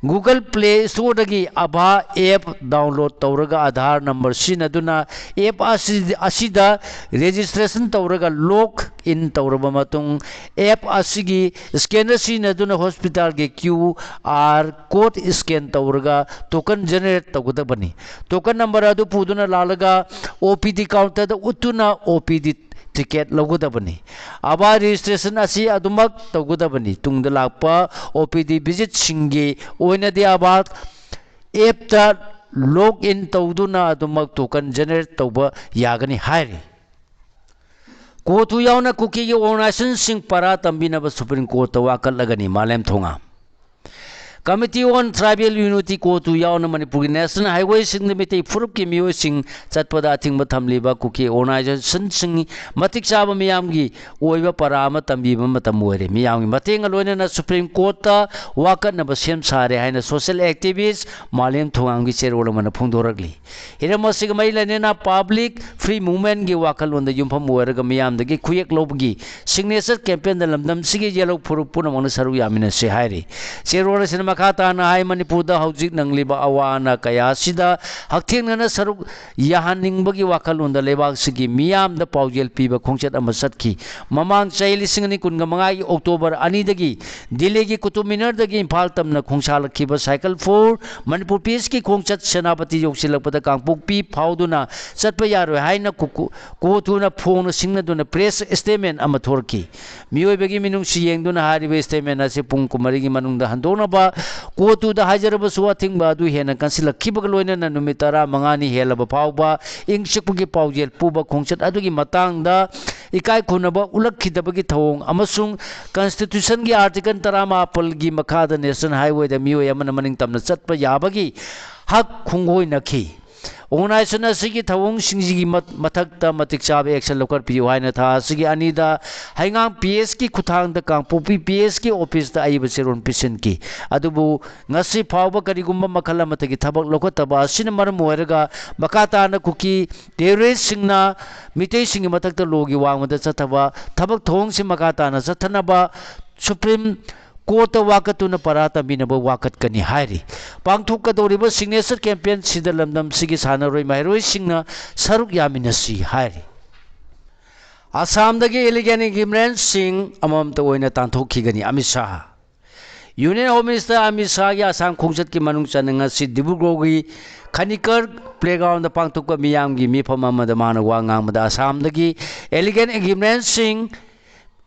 ꯒꯨꯒꯜ ꯄ꯭ꯂꯦ ꯁ꯭ꯇꯣꯔꯗꯒꯤ ꯑꯚꯥ ꯑꯦꯞ ꯗꯥꯎꯟꯂꯣꯗ ꯇꯧꯔꯒ ꯑꯥꯙꯥꯔ ꯅꯝꯕꯔ ꯁꯤꯖꯤꯟꯅꯗꯨꯅ ꯑꯦꯞ ꯑꯁꯤ, ꯑꯁꯤꯗ ꯔꯦꯖꯤꯁꯇ꯭ꯔꯦꯁꯟ ꯇꯧꯔꯒ ꯂꯣꯒ ꯏꯟ ꯇꯧꯔꯕ ꯃꯇꯨꯡ, ꯑꯦꯞ ꯑꯁꯤꯒꯤ ꯁ꯭ꯀꯦꯅꯔ ꯁꯤꯖꯤꯟꯅꯗꯨꯅ ꯍꯣꯁꯄꯤꯇꯥꯜꯒꯤ ꯀ꯭ꯌꯨ ꯑꯥꯔ ꯀꯣꯗ ꯁ꯭ꯀꯦꯟ ꯇꯧꯔꯒ ꯇꯣꯀꯟ ꯖꯦꯅꯦꯔꯦꯠ ꯇꯧꯒꯗꯕꯅꯤ꯫ ꯇꯣꯀꯟ ꯅꯝꯕꯔ ꯑꯗꯨ ꯄꯨꯗꯨꯅ ꯂꯥꯛꯂꯒ ꯑꯣ ꯄꯤ ꯗꯤ ꯀꯥꯎꯟꯇꯔꯗ ꯎꯠꯇꯨꯅ ꯑꯣ ꯄꯤ ꯗꯤ ꯇꯤꯀꯦꯠ ꯂꯧꯒꯗꯕꯅꯤ꯫ ꯑꯚꯥ ꯔꯦꯖꯤꯁꯇ꯭ꯔꯦꯁꯟ ꯑꯁꯤ ꯑꯗꯨꯃꯛ ꯇꯧꯒꯗꯕꯅꯤ꯫ ꯇꯨꯡꯗ ꯂꯥꯛꯄ ꯑꯣ ꯄꯤ ꯗꯤ ꯚꯤꯖꯤꯠꯁꯤꯡꯒꯤ ꯑꯣꯏꯅꯗꯤ ꯑꯚꯥ ꯑꯦꯞꯇ ꯂꯣꯒ ꯏꯟ ꯇꯧꯗꯨꯅ ꯑꯗꯨꯃꯛ ꯇꯣꯀꯟ ꯖꯦꯅꯦꯔꯦꯠ ꯇꯧꯕ ꯌꯥꯒꯅꯤ ꯍꯥꯏꯔꯤ꯫ ꯀꯣꯇꯨ ꯌꯥꯎꯅ ꯀꯨꯀꯤꯒꯤ ꯑꯣꯔꯒꯅꯥꯏꯖꯦꯁꯟꯁꯤꯡ ꯄꯔꯥ ꯇꯝꯕꯤꯅꯕ ꯁꯨꯄ꯭ꯔꯤꯝ ꯀꯣꯔꯠꯇ ꯋꯥꯀꯠꯂꯒꯅꯤ, ꯃꯥꯂꯦꯝ ꯊꯣꯉꯥ꯫ Committee on Tribal Unity, ꯀꯣꯇꯨ ꯌꯥꯎꯅ ꯃꯅꯤꯄꯨꯔꯒꯤ ꯅꯦꯁꯅꯦꯜ ꯍꯥꯏꯋꯦꯁꯤꯡꯗ ꯃꯤꯇꯩ ꯐꯨꯔꯨꯞꯀꯤ ꯃꯤꯑꯣꯏꯁꯤꯡ ꯆꯠꯄꯗ ꯑꯊꯤꯡꯕ ꯊꯝꯂꯤꯕ ꯀꯨꯀꯤ ꯑꯣꯔꯒꯅꯥꯏꯖꯦꯁꯟꯁꯤꯡ ꯃꯇꯤꯛ ꯆꯥꯕ ꯃꯤꯌꯥꯝꯒꯤ ꯑꯣꯏꯕ ꯄꯔꯥ ꯑꯃ ꯇꯝꯕꯤꯕ ꯃꯇꯝ ꯑꯣꯏꯔꯦ꯫ ꯃꯤꯌꯥꯝꯒꯤ ꯃꯇꯦꯡꯒ ꯂꯣꯏꯅꯅ ꯁꯨꯄ꯭ꯔꯤꯝ ꯀꯣꯔꯠꯇ ꯋꯥꯀꯠꯅꯕ ꯁꯦꯝ ꯁꯥꯔꯦ ꯍꯥꯏꯅ ꯁꯣꯁꯤꯌꯦꯜ ꯑꯦꯛꯇꯤꯚꯤꯁ꯭ꯠ ꯃꯥꯂꯦꯝ ꯊꯣꯉꯥꯝꯒꯤ ꯆꯦꯔꯣꯜ ꯑꯃꯅ ꯐꯣꯡꯗꯣꯔꯛꯂꯤ꯫ ꯍꯤꯔꯝ ꯑꯁꯤꯒ ꯃꯔꯤ ꯂꯩꯅꯅ ꯄꯕ꯭ꯂꯤꯛ ꯐ꯭ꯔꯤ ꯃꯨꯚꯃꯦꯟꯠꯀꯤ ꯋꯥꯈꯜꯂꯣꯟꯗ ꯌꯨꯝꯐꯝ ꯑꯣꯏꯔꯒ ꯃꯤꯌꯥꯝꯗꯒꯤ ꯈꯨꯌꯦꯛ ꯂꯧꯕꯒꯤ ꯁꯤꯒꯅꯦꯆꯔ ꯀꯦꯝꯄꯦꯟꯗ ꯂꯝꯗꯝꯁꯤꯒꯤ ꯌꯦꯜꯍꯧ ꯐꯨꯔꯨꯞ ꯄꯨꯝꯅꯃꯛꯅ ꯁꯔꯨꯛ ꯌꯥꯃꯤꯟꯅꯁꯤ ꯍꯥꯏꯔꯤ꯫ ꯆꯦꯔꯣꯜ ꯑꯁꯤꯅ ꯃꯈꯥ ꯇꯥꯅ ꯍꯥꯏ, ꯃꯅꯤꯄꯨꯔꯗ ꯍꯧꯖꯤꯛ ꯅꯪꯂꯤꯕ ꯑꯋꯥ ꯑꯅꯥ ꯀꯌꯥ ꯑꯁꯤꯗ ꯍꯛꯊꯦꯡꯅꯅ ꯁꯔꯨꯛ ꯌꯥꯍꯟꯅꯤꯡꯕꯒꯤ ꯋꯥꯈꯜꯂꯣꯟꯗ ꯂꯩꯕꯥꯛꯁꯤꯒꯤ ꯃꯤꯌꯥꯝꯗ ꯄꯥꯎꯖꯦꯜ ꯄꯤꯕ ꯈꯣꯡꯆꯠ ꯑꯃ ꯆꯠꯈꯤ꯫ ꯃꯃꯥꯡ ꯆꯍꯤ ꯂꯤꯁꯤꯡ ꯑꯅꯤ ꯀꯨꯟꯒ ꯃꯉꯥꯒꯤ ꯑꯣꯛꯇꯣꯕꯔ ꯑꯅꯤꯗꯒꯤ ꯗꯤꯜꯂꯤꯒꯤ ꯀꯨꯇꯨꯕ ꯃꯤꯅꯔꯗꯒꯤ ꯏꯝꯐꯥꯜ ꯇꯝꯅ ꯈꯣꯡꯁꯥꯜꯂꯛꯈꯤꯕ ꯁꯥꯏꯀꯜ ꯐꯣꯔ ꯃꯅꯤꯄꯨꯔ ꯄꯤꯁꯀꯤ ꯈꯣꯡꯆꯠ ꯁꯦꯅꯥꯄꯇꯤ ꯌꯧꯁꯤꯜꯂꯛꯄꯗ ꯀꯥꯡꯄꯣꯛꯄꯤ ꯐꯥꯎꯗꯨꯅ ꯆꯠꯄ ꯌꯥꯔꯣꯏ ꯍꯥꯏꯅ ꯀꯨ-, ꯀꯨ-, ꯀꯣꯇꯨꯅ ꯐꯣꯡꯅ ꯁꯤꯡꯅꯗꯨꯅ ꯄ꯭ꯔꯦꯁ ꯁ꯭ꯇꯦꯠꯃꯦꯟ ꯑꯃ ꯊꯣꯔꯛꯈꯤ꯫ ꯃꯤꯑꯣꯏꯕꯒꯤ ꯃꯤꯅꯨꯡꯁꯤ ꯌꯦꯡꯗꯨꯅ ꯍꯥꯏꯔꯤꯕ ꯁ꯭ꯇꯦꯠꯃꯦꯟ ꯑꯁꯤ ꯄꯨꯡ ꯀꯨꯟꯃꯔꯤꯒꯤ ꯃꯅꯨꯡꯗ ꯍꯟꯗꯣꯛꯅꯕ ꯀꯣꯇꯨꯗ ꯍꯥꯏꯖꯔꯕꯁꯨ, ꯑꯊꯤꯡꯕ ꯑꯗꯨ ꯍꯦꯟꯅ ꯀꯟꯁꯤꯜꯂꯛꯈꯤꯕꯒ ꯂꯣꯏꯅꯅ ꯅꯨꯃꯤꯠ ꯇꯔꯥꯃꯉꯥꯅꯤ ꯍꯦꯜꯂꯕ ꯐꯥꯎꯕ ꯏꯪ ꯆꯤꯛꯄꯒꯤ ꯄꯥꯎꯖꯦꯜ ꯄꯨꯕ ꯈꯣꯡꯆꯠ ꯑꯗꯨꯒꯤ ꯃꯇꯥꯡꯗ ꯏꯀꯥꯏ ꯈꯨꯝꯅꯕ ꯎꯠꯂꯛꯈꯤꯗꯕꯒꯤ ꯊꯧꯑꯣꯡ ꯑꯃꯁꯨꯡ ꯀꯟꯁꯇꯤꯇ꯭ꯌꯨꯁꯟꯒꯤ ꯑꯥꯔꯇꯤꯀꯜ ꯇꯔꯥꯃꯥꯄꯜꯒꯤ ꯃꯈꯥꯗ ꯅꯦꯁꯅꯦꯜ ꯍꯥꯏꯋꯦꯗ ꯃꯤꯑꯣꯏ ꯑꯃꯅ ꯃꯅꯤꯡ ꯇꯝꯅ ꯆꯠꯄ ꯌꯥꯕꯒꯤ ꯍꯛ ꯈꯣꯡꯒꯣꯏꯅꯈꯤ꯫ ꯑꯣꯔꯒꯅꯥꯏꯖꯦꯁꯟ ꯑꯁꯤꯒꯤ ꯊꯧꯑꯣꯡꯁꯤꯡꯁꯤꯒꯤ ꯃꯠ-, ꯃꯊꯛꯇ ꯃꯇꯤꯛ ꯆꯥꯕ ꯑꯦꯛꯁꯟ ꯂꯧꯈꯠꯄꯤꯌꯨ ꯍꯥꯏꯅ ꯊꯥ ꯑꯁꯤꯒꯤ ꯑꯅꯤꯗ ꯍꯩꯉꯥꯡ ꯄꯤ ꯑꯦꯁꯀꯤ ꯈꯨꯠꯊꯥꯡꯗ ꯀꯥꯡꯄꯣꯛꯄꯤ ꯄꯤ ꯑꯦꯁꯀꯤ ꯑꯣꯐꯤꯁꯇ ꯑꯏꯕ ꯆꯦꯔꯣꯜ ꯄꯤꯁꯤꯟꯈꯤ꯫ ꯑꯗꯨꯕꯨ ꯉꯁꯤ ꯐꯥꯎꯕ ꯀꯔꯤꯒꯨꯝꯕ ꯃꯈꯜ ꯑꯃꯠꯇꯒꯤ ꯊꯕꯛ ꯂꯧꯈꯠꯇꯕ ꯑꯁꯤꯅ ꯃꯔꯝ ꯑꯣꯏꯔꯒ ꯃꯈꯥ ꯇꯥꯅ ꯀꯨꯀꯤ ꯇꯦꯔꯣꯔꯤꯁꯁꯤꯡꯅ ꯃꯤꯇꯩꯁꯤꯡꯒꯤ ꯃꯊꯛꯇ ꯂꯣꯒꯤ ꯋꯥꯡꯃꯗ ꯆꯠꯊꯕ ꯊꯕꯛ ꯊꯧꯑꯣꯡꯁꯤꯡ ꯃꯈꯥ ꯇꯥꯅ ꯆꯠꯊꯅꯕ ꯁꯨꯄ꯭ꯔꯤꯝ ꯀꯣꯔꯠꯇ ꯋꯥꯀꯠꯇꯨꯅ ꯄꯔꯥ ꯇꯝꯕꯤꯅꯕ ꯋꯥꯀꯠꯀꯅꯤ ꯍꯥꯏꯔꯤ꯫ ꯄꯥꯡꯊꯣꯛꯀꯗꯧꯔꯤꯕ ꯁꯤꯒꯅꯦꯆꯔ ꯀꯦꯝꯄꯦꯟꯁꯤꯗ ꯂꯝꯗꯝꯁꯤꯒꯤ ꯁꯥꯟꯅꯔꯣꯏ ꯃꯍꯩꯔꯣꯏꯁꯤꯡꯅ ꯁꯔꯨꯛ ꯌꯥꯃꯤꯟꯅꯁꯤ ꯍꯥꯏꯔꯤ꯫ ꯑꯁꯥꯝꯗꯒꯤ ꯏꯂꯤꯒꯦꯜ ꯏꯃꯤꯒ꯭ꯔꯦꯟꯠꯁꯤꯡ ꯑꯃꯃꯝꯇ ꯑꯣꯏꯅ ꯇꯥꯟꯊꯣꯛꯈꯤꯒꯅꯤ Amit Shah. Union home minister Amit ꯁꯥꯍꯒꯤ ꯑꯁꯥꯝ ꯈꯣꯡꯆꯠꯀꯤ ꯃꯅꯨꯡ ꯆꯟꯅ ꯉꯁꯤ ꯗꯤꯕ꯭ꯔꯨꯒꯔꯒꯤ ꯈꯅꯤꯀꯔ ꯄ꯭ꯂꯦꯒ꯭ꯔꯥꯎꯟꯗ ꯄꯥꯡꯊꯣꯛꯄ ꯃꯤꯌꯥꯝꯒꯤ ꯃꯤꯐꯝ ꯑꯃꯗ ꯃꯥꯅ ꯋꯥ ꯉꯥꯡꯕꯗ ꯑꯁꯥꯝꯗꯒꯤ ꯏꯂꯤꯒꯦꯜ ꯏꯃꯤꯒ꯭ꯔꯦꯟꯠꯁꯤꯡ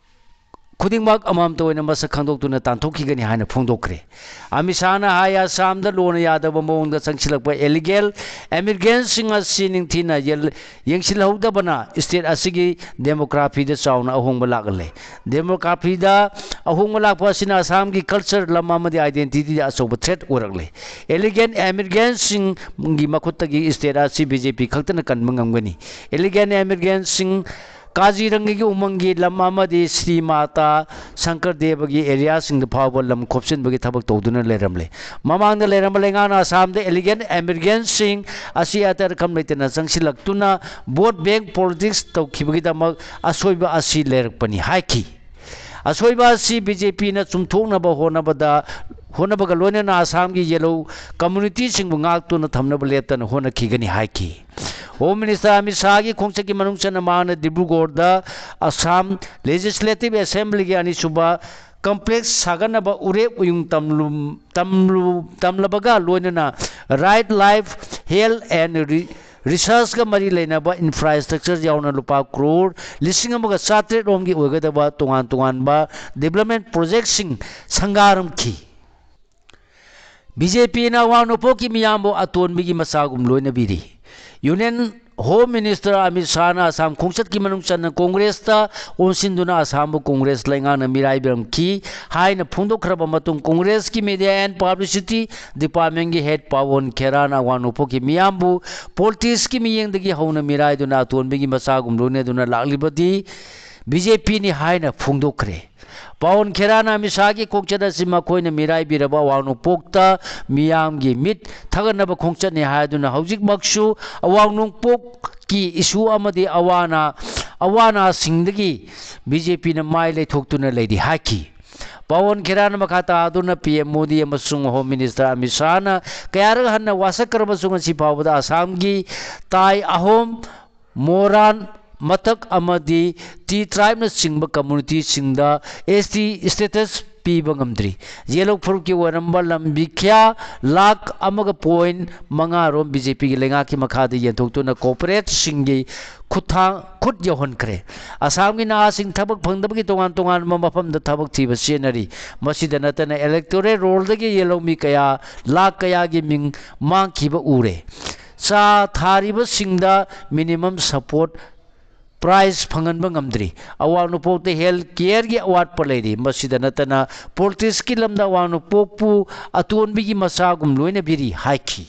ꯈꯨꯗꯤꯡꯃꯛ ꯑꯃꯃꯝꯇ ꯑꯣꯏꯅ ꯃꯁꯛ ꯈꯪꯗꯣꯛꯇꯨꯅ ꯇꯥꯟꯊꯣꯛꯈꯤꯒꯅꯤ ꯍꯥꯏꯅ ꯐꯣꯡꯗꯣꯛꯈ꯭ꯔꯦ꯫ ꯑꯃꯤꯠ ꯁꯥꯍꯅ ꯍꯥꯏ, ꯑꯁꯥꯝꯗ ꯂꯣꯅ ꯌꯥꯗꯕ ꯃꯑꯣꯡꯗ ꯆꯪꯁꯤꯜꯂꯛꯄ ꯏꯂꯤꯒꯦꯜ ꯏꯃꯤꯒ꯭ꯔꯦꯟꯠꯁꯤꯡ ꯑꯁꯤ ꯅꯤꯡꯊꯤꯅ ꯌꯦꯜ-, ꯌꯦꯡꯁꯤꯜꯍꯧꯗꯕꯅ ꯁ꯭ꯇꯦꯠ ꯑꯁꯤꯒꯤ ꯗꯦꯃꯣꯒ꯭ꯔꯥꯐꯤꯗ ꯆꯥꯎꯅ ꯑꯍꯣꯡꯕ ꯂꯥꯛꯍꯜꯂꯦ꯫ ꯗꯦꯃꯣꯒ꯭ꯔꯥꯐꯤꯗ ꯑꯍꯣꯡꯕ ꯂꯥꯛꯄ ꯑꯁꯤꯅ ꯑꯁꯥꯝꯒꯤ ꯀꯜꯆꯔ, ꯂꯝ ꯑꯃꯗꯤ ꯑꯥꯏꯗꯦꯟꯇꯤꯇꯤꯗ ꯑꯆꯧꯕ ꯊ꯭ꯔꯦꯠ ꯑꯣꯏꯔꯛꯂꯦ꯫ ꯏꯂꯤꯒꯦꯜ ꯏꯃꯤꯒ꯭ꯔꯦꯟꯠꯁꯤꯡꯒꯤ ꯃꯈꯨꯠꯇꯒꯤ ꯁ꯭ꯇꯦꯠ ꯑꯁꯤ ꯕꯤ ꯖꯦ ꯄꯤ ꯈꯛꯇꯅ ꯀꯟꯕ ꯉꯝꯒꯅꯤ꯫ ꯏꯂꯤꯒꯦꯜ ꯏꯃꯤꯒ꯭ꯔꯦꯟꯠꯁꯤꯡ ꯀꯥꯖꯤꯔꯪꯒꯒꯤ ꯎꯃꯪꯒꯤ ꯂꯝ ꯑꯃꯗꯤ ꯁ꯭ꯔꯤ ꯃꯥꯇꯥ ꯁꯪꯀꯔ ꯗꯦꯕꯒꯤ ꯑꯦꯔꯤꯌꯥꯁꯤꯡꯗ ꯐꯥꯎꯕ ꯂꯝ ꯈꯣꯞꯆꯤꯟꯕꯒꯤ ꯊꯕꯛ ꯇꯧꯗꯨꯅ ꯂꯩꯔꯝꯂꯦ꯫ ꯃꯃꯥꯡꯗ ꯂꯩꯔꯝꯕ ꯂꯩꯉꯥꯛꯅ ꯑꯁꯥꯝꯗ ꯏꯂꯤꯒꯦꯜ ꯏꯃꯤꯒ꯭ꯔꯦꯟꯠꯁꯤꯡ ꯑꯁꯤ ꯑꯇꯩ ꯑꯔꯀꯝ ꯂꯩꯇꯅ ꯆꯪꯁꯤꯜꯂꯛꯇꯨꯅ ꯚꯣꯠ ꯕꯦꯡꯛ ꯄꯣꯂꯤꯇꯤꯛꯁ ꯇꯧꯈꯤꯕꯒꯤꯗꯃꯛ ꯑꯁꯣꯏꯕ ꯑꯁꯤ ꯂꯩꯔꯛꯄꯅꯤ ꯍꯥꯏꯈꯤ꯫ ꯑꯁꯣꯏꯕ ꯑꯁꯤ ꯕꯤ ꯖꯦ ꯄꯤꯅ ꯆꯨꯝꯊꯣꯛꯅꯕ ꯍꯣꯠꯅꯕꯗ, ꯍꯣꯠꯅꯕꯒ ꯂꯣꯏꯅꯅ ꯑꯁꯥꯝꯒꯤ ꯌꯦꯜꯍꯧ ꯀꯝꯃ꯭ꯌꯨꯅꯤꯇꯤꯁꯤꯡꯕꯨ ꯉꯥꯛꯇꯨꯅ ꯊꯝꯅꯕ ꯂꯦꯞꯇꯅ ꯍꯣꯠꯅꯈꯤꯒꯅꯤ ꯍꯥꯏꯈꯤ꯫ ꯍꯣꯝ ꯃꯤꯅꯤꯁꯇꯔ ꯑꯃꯤꯠ ꯁꯥꯍꯒꯤ ꯈꯣꯡꯆꯠꯀꯤ ꯃꯅꯨꯡ ꯆꯟꯅ ꯃꯍꯥꯛꯅ ꯗꯤꯕ꯭ꯔꯨꯒꯔꯗ ꯑꯁꯥꯝ ꯂꯦꯖꯤꯁꯂꯦꯇꯤꯚ ꯑꯦꯁꯦꯝꯕ꯭ꯂꯤꯒꯤ ꯑꯅꯤꯁꯨꯕ ꯀꯝꯄ꯭ꯂꯦꯛꯁ ꯁꯥꯒꯠꯅꯕ ꯎꯔꯦꯞ ꯎꯌꯨꯡ ꯇꯝꯂꯨ-, ꯇꯝꯂꯨ-, ꯇꯝꯂꯕꯒ ꯂꯣꯏꯅꯅ right life, health and re-, researchꯀ ꯃꯔꯤ ꯂꯩꯅꯕ infrastructure ꯌꯥꯎꯅ ꯂꯨꯄꯥ ꯀ꯭ꯔꯣꯔ ꯂꯤꯁꯤꯡ ꯑꯃꯒ ꯆꯥꯇ꯭ꯔꯦꯠ ꯔꯣꯝꯒꯤ ꯑꯣꯏꯒꯗꯕ ꯇꯣꯉꯥꯟ ꯇꯣꯉꯥꯟꯕ development projectꯁꯤꯡ ꯁꯪꯒꯥꯔꯝꯈꯤ꯫ ꯕꯤ ꯖꯦ ꯄꯤꯅ ꯑꯋꯥꯡ ꯅꯣꯡꯄꯣꯛꯀꯤ ꯃꯤꯌꯥꯝꯕꯨ ꯑꯇꯣꯟꯕꯒꯤ ꯃꯆꯥꯒꯨꯝ ꯂꯣꯏꯅꯕꯤꯔꯤ꯫ Union Home Minister Amit ꯁꯥꯍꯅ Assam ꯈꯣꯡꯆꯠꯀꯤ ꯃꯅꯨꯡ ꯆꯟꯅ ꯀꯣꯡꯒ꯭ꯔꯦꯁꯇ ꯑꯣꯟꯁꯤꯟꯗꯨꯅ ꯑꯁꯥꯝꯕꯨ ꯀꯣꯡꯒ꯭ꯔꯦꯁ ꯂꯩꯉꯥꯛꯅ ꯃꯤꯔꯥꯏꯕꯤꯔꯝꯈꯤ ꯍꯥꯏꯅ ꯐꯣꯡꯗꯣꯛꯈ꯭ꯔꯕ ꯃꯇꯨꯡ, ꯀꯣꯡꯒ꯭ꯔꯦꯁꯀꯤ Media and Publicity Departmentꯀꯤ head ꯄꯥꯋꯟ ꯈꯦꯔꯥꯅ ꯑꯋꯥꯡ ꯅꯣꯡꯄꯣꯛꯀꯤ ꯃꯤꯌꯥꯝꯕꯨ politicsꯀꯤ ꯃꯤꯠꯌꯦꯡꯗꯒꯤ ꯍꯧꯅ ꯃꯤꯔꯥꯏꯗꯨꯅ ꯑꯇꯣꯟꯕꯒꯤ ꯃꯆꯥꯒꯨꯝ ꯂꯣꯏꯅꯗꯨꯅ ꯂꯥꯛꯂꯤꯕꯗꯤ ꯕꯤ ꯖꯦ ꯄꯤꯅꯤ ꯍꯥꯏꯅ ꯐꯣꯡꯗꯣꯛꯈ꯭ꯔꯦ꯫ ꯄꯥꯋꯟ ꯈꯦꯔꯥꯅ ꯑꯃꯤꯠ ꯁꯥꯍꯒꯤ ꯈꯣꯡꯆꯠ ꯑꯁꯤ ꯃꯈꯣꯏꯅ ꯃꯤꯔꯥꯏꯕꯤꯔꯕ ꯑꯋꯥꯡ ꯅꯣꯡꯄꯣꯛꯇ ꯃꯤꯌꯥꯝꯒꯤ ꯃꯤꯠ ꯊꯛꯒꯠꯅꯕ ꯈꯣꯡꯆꯠꯅꯤ ꯍꯥꯏꯗꯨꯅ ꯍꯧꯖꯤꯛꯃꯛꯁꯨ ꯑꯋꯥꯡ ꯅꯣꯡꯄꯣꯛꯀꯤ issue ꯑꯃꯗꯤ ꯑꯋꯥꯅ-, ꯑꯋꯥꯅꯥꯁꯤꯡꯗꯒꯤ ꯕꯤ ꯖꯦ ꯄꯤꯅ ꯃꯥꯏ ꯂꯩꯊꯣꯛꯇꯨꯅ ꯂꯩꯔꯤ ꯍꯥꯏꯈꯤ꯫ ꯄꯥꯋꯟ ꯈꯦꯔꯥꯅ ꯃꯈꯥ ꯇꯥꯗꯨꯅ ꯄꯤ ꯑꯦꯝ ꯃꯣꯗꯤ ꯑꯃꯁꯨꯡ ꯍꯣꯝ ꯃꯤꯅꯤꯁꯇꯔ ꯑꯃꯤꯠ ꯁꯥꯍꯅ ꯀꯌꯥꯔꯛ ꯍꯟꯅ ꯋꯥꯁꯛꯈ꯭ꯔꯕꯁꯨ ꯉꯁꯤ ꯐꯥꯎꯕꯗ ꯑꯁꯥꯝꯒꯤ ꯇꯥꯏ, ꯑꯍꯣꯝ, ꯃꯣꯔꯥꯟ, ꯃꯊꯛ ꯑꯃꯗꯤ ꯇꯤ tribeꯅꯆꯤꯡꯕ communityꯁꯤꯡꯗ ꯑꯦꯁ ꯇꯤ status ꯄꯤꯕ ꯉꯝꯗ꯭ꯔꯤ꯫ ꯌꯦꯜꯍꯧ ꯐꯨꯔꯨꯞꯀꯤ ꯑꯣꯏꯔꯝꯕ ꯂꯝꯕꯤꯈ꯭ꯌꯥ ꯂꯥꯈ ꯑꯃꯒ point ꯃꯉꯥ ꯔꯣꯝ ꯕꯤ ꯖꯦ ꯄꯤꯒꯤ ꯂꯩꯉꯥꯛꯀꯤ ꯃꯈꯥꯗ ꯌꯦꯟꯊꯣꯛꯇꯨꯅ corporateꯁꯤꯡꯒꯤ ꯈꯨꯠꯊꯥꯡ, ꯈꯨꯠ ꯌꯧꯍꯟꯈ꯭ꯔꯦ꯫ ꯑꯁꯥꯝꯒꯤ ꯅꯍꯥꯁꯤꯡ ꯊꯕꯛ ꯐꯪꯗꯕꯒꯤ ꯇꯣꯉꯥꯟ ꯇꯣꯉꯥꯟꯕ ꯃꯐꯝꯗ ꯊꯕꯛ ꯊꯤꯕ ꯆꯦꯟꯅꯔꯤ꯫ ꯃꯁꯤꯗ ꯅꯠꯇꯅ electoral rollꯗꯒꯤ ꯌꯦꯜꯍꯧ ꯃꯤ ꯀꯌꯥ ꯂꯥꯈ ꯀꯌꯥꯒꯤ ꯃꯤꯡ ꯃꯥꯡꯈꯤꯕ ꯎꯔꯦ꯫ ꯆꯥ ꯊꯥꯔꯤꯕꯁꯤꯡꯗ minimum support price ꯐꯪꯍꯟꯕ ꯉꯝꯗ꯭ꯔꯤ꯫ ꯑꯋꯥꯡ ꯅꯣꯡꯄꯣꯛꯇ health careꯒꯤ ꯑꯋꯥꯠꯄ ꯂꯩꯔꯤ꯫ ꯃꯁꯤꯗ ꯅꯠꯇꯅ politicsꯀꯤ ꯂꯝꯗ ꯑꯋꯥꯡ ꯅꯣꯡꯄꯣꯛꯄꯨ ꯑꯇꯣꯟꯕꯒꯤ ꯃꯆꯥꯒꯨꯝ ꯂꯣꯏꯅꯕꯤꯔꯤ ꯍꯥꯏꯈꯤ꯫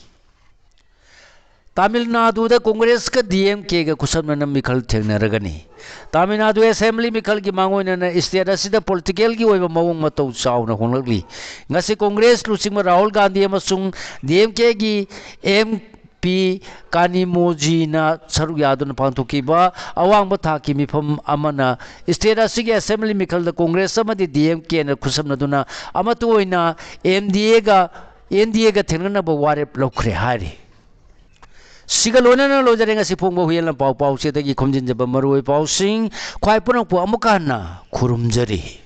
ꯇꯥꯃꯤꯜ ꯅꯥꯗꯨꯗ ꯀꯣꯡꯒ꯭ꯔꯦꯁꯀ ꯗꯤ ꯑꯦꯝ ꯀꯦꯒ ꯈꯨꯠꯁꯝꯅꯅ ꯃꯤꯈꯜ ꯊꯦꯡꯅꯔꯒꯅꯤ꯫ ꯇꯥꯃꯤꯜ ꯅꯥꯗꯨ assembly ꯃꯤꯈꯜꯒꯤ ꯃꯥꯡꯑꯣꯏꯅꯅ state ꯑꯁꯤꯗ politicalꯒꯤ ꯑꯣꯏꯕ ꯃꯑꯣꯡ ꯃꯇꯧ ꯆꯥꯎꯅ ꯍꯣꯡꯂꯛꯂꯤ꯫ ꯉꯁꯤ ꯀꯣꯡꯒ꯭ꯔꯦꯁ ꯂꯨꯆꯤꯡꯕ ꯔꯥꯍꯨꯜ ꯒꯥꯟꯙꯤ ꯑꯃꯁꯨꯡ ꯗꯤ ꯑꯦꯝ ꯀꯦꯒꯤ ꯑꯦꯝ ꯄꯤ ꯀꯥꯅꯤꯃꯣꯖꯤꯅ ꯁꯔꯨꯛ ꯌꯥꯗꯨꯅ ꯄꯥꯡꯊꯣꯛꯈꯤꯕ ꯑꯋꯥꯡꯕ ꯊꯥꯛꯀꯤ ꯃꯤꯐꯝ ꯑꯃꯅ state ꯑꯁꯤꯒꯤ assembly ꯃꯤꯈꯜꯗ Congress ꯑꯃꯗꯤ D M Kꯅ ꯈꯨꯠꯁꯝꯅꯗꯨꯅ ꯑꯃꯠꯇ ꯑꯣꯏꯅ M D Aꯒ, N D Aꯒ ꯊꯦꯡꯅꯅꯕ ꯋꯥꯔꯦꯞ ꯂꯧꯈ꯭ꯔꯦ ꯍꯥꯏꯔꯤ꯫ ꯁꯤꯒ ꯂꯣꯏꯅꯅ ꯂꯣꯏꯖꯔꯦ ꯉꯁꯤ ꯐꯣꯡꯕ ꯍꯨꯏꯌꯦꯟ ꯂꯝꯄꯥꯎ ꯄꯥꯎꯆꯦꯗꯒꯤ ꯈꯣꯝꯖꯤꯟꯖꯕ ꯃꯔꯨꯑꯣꯏ ꯄꯥꯎꯁꯤꯡ꯫ ꯈ꯭ꯋꯥꯏ ꯄꯨꯝꯅꯃꯛꯄꯨ ꯑꯃꯨꯛꯀ ꯍꯟꯅ ꯈꯨꯔꯨꯝꯖꯔꯤ꯫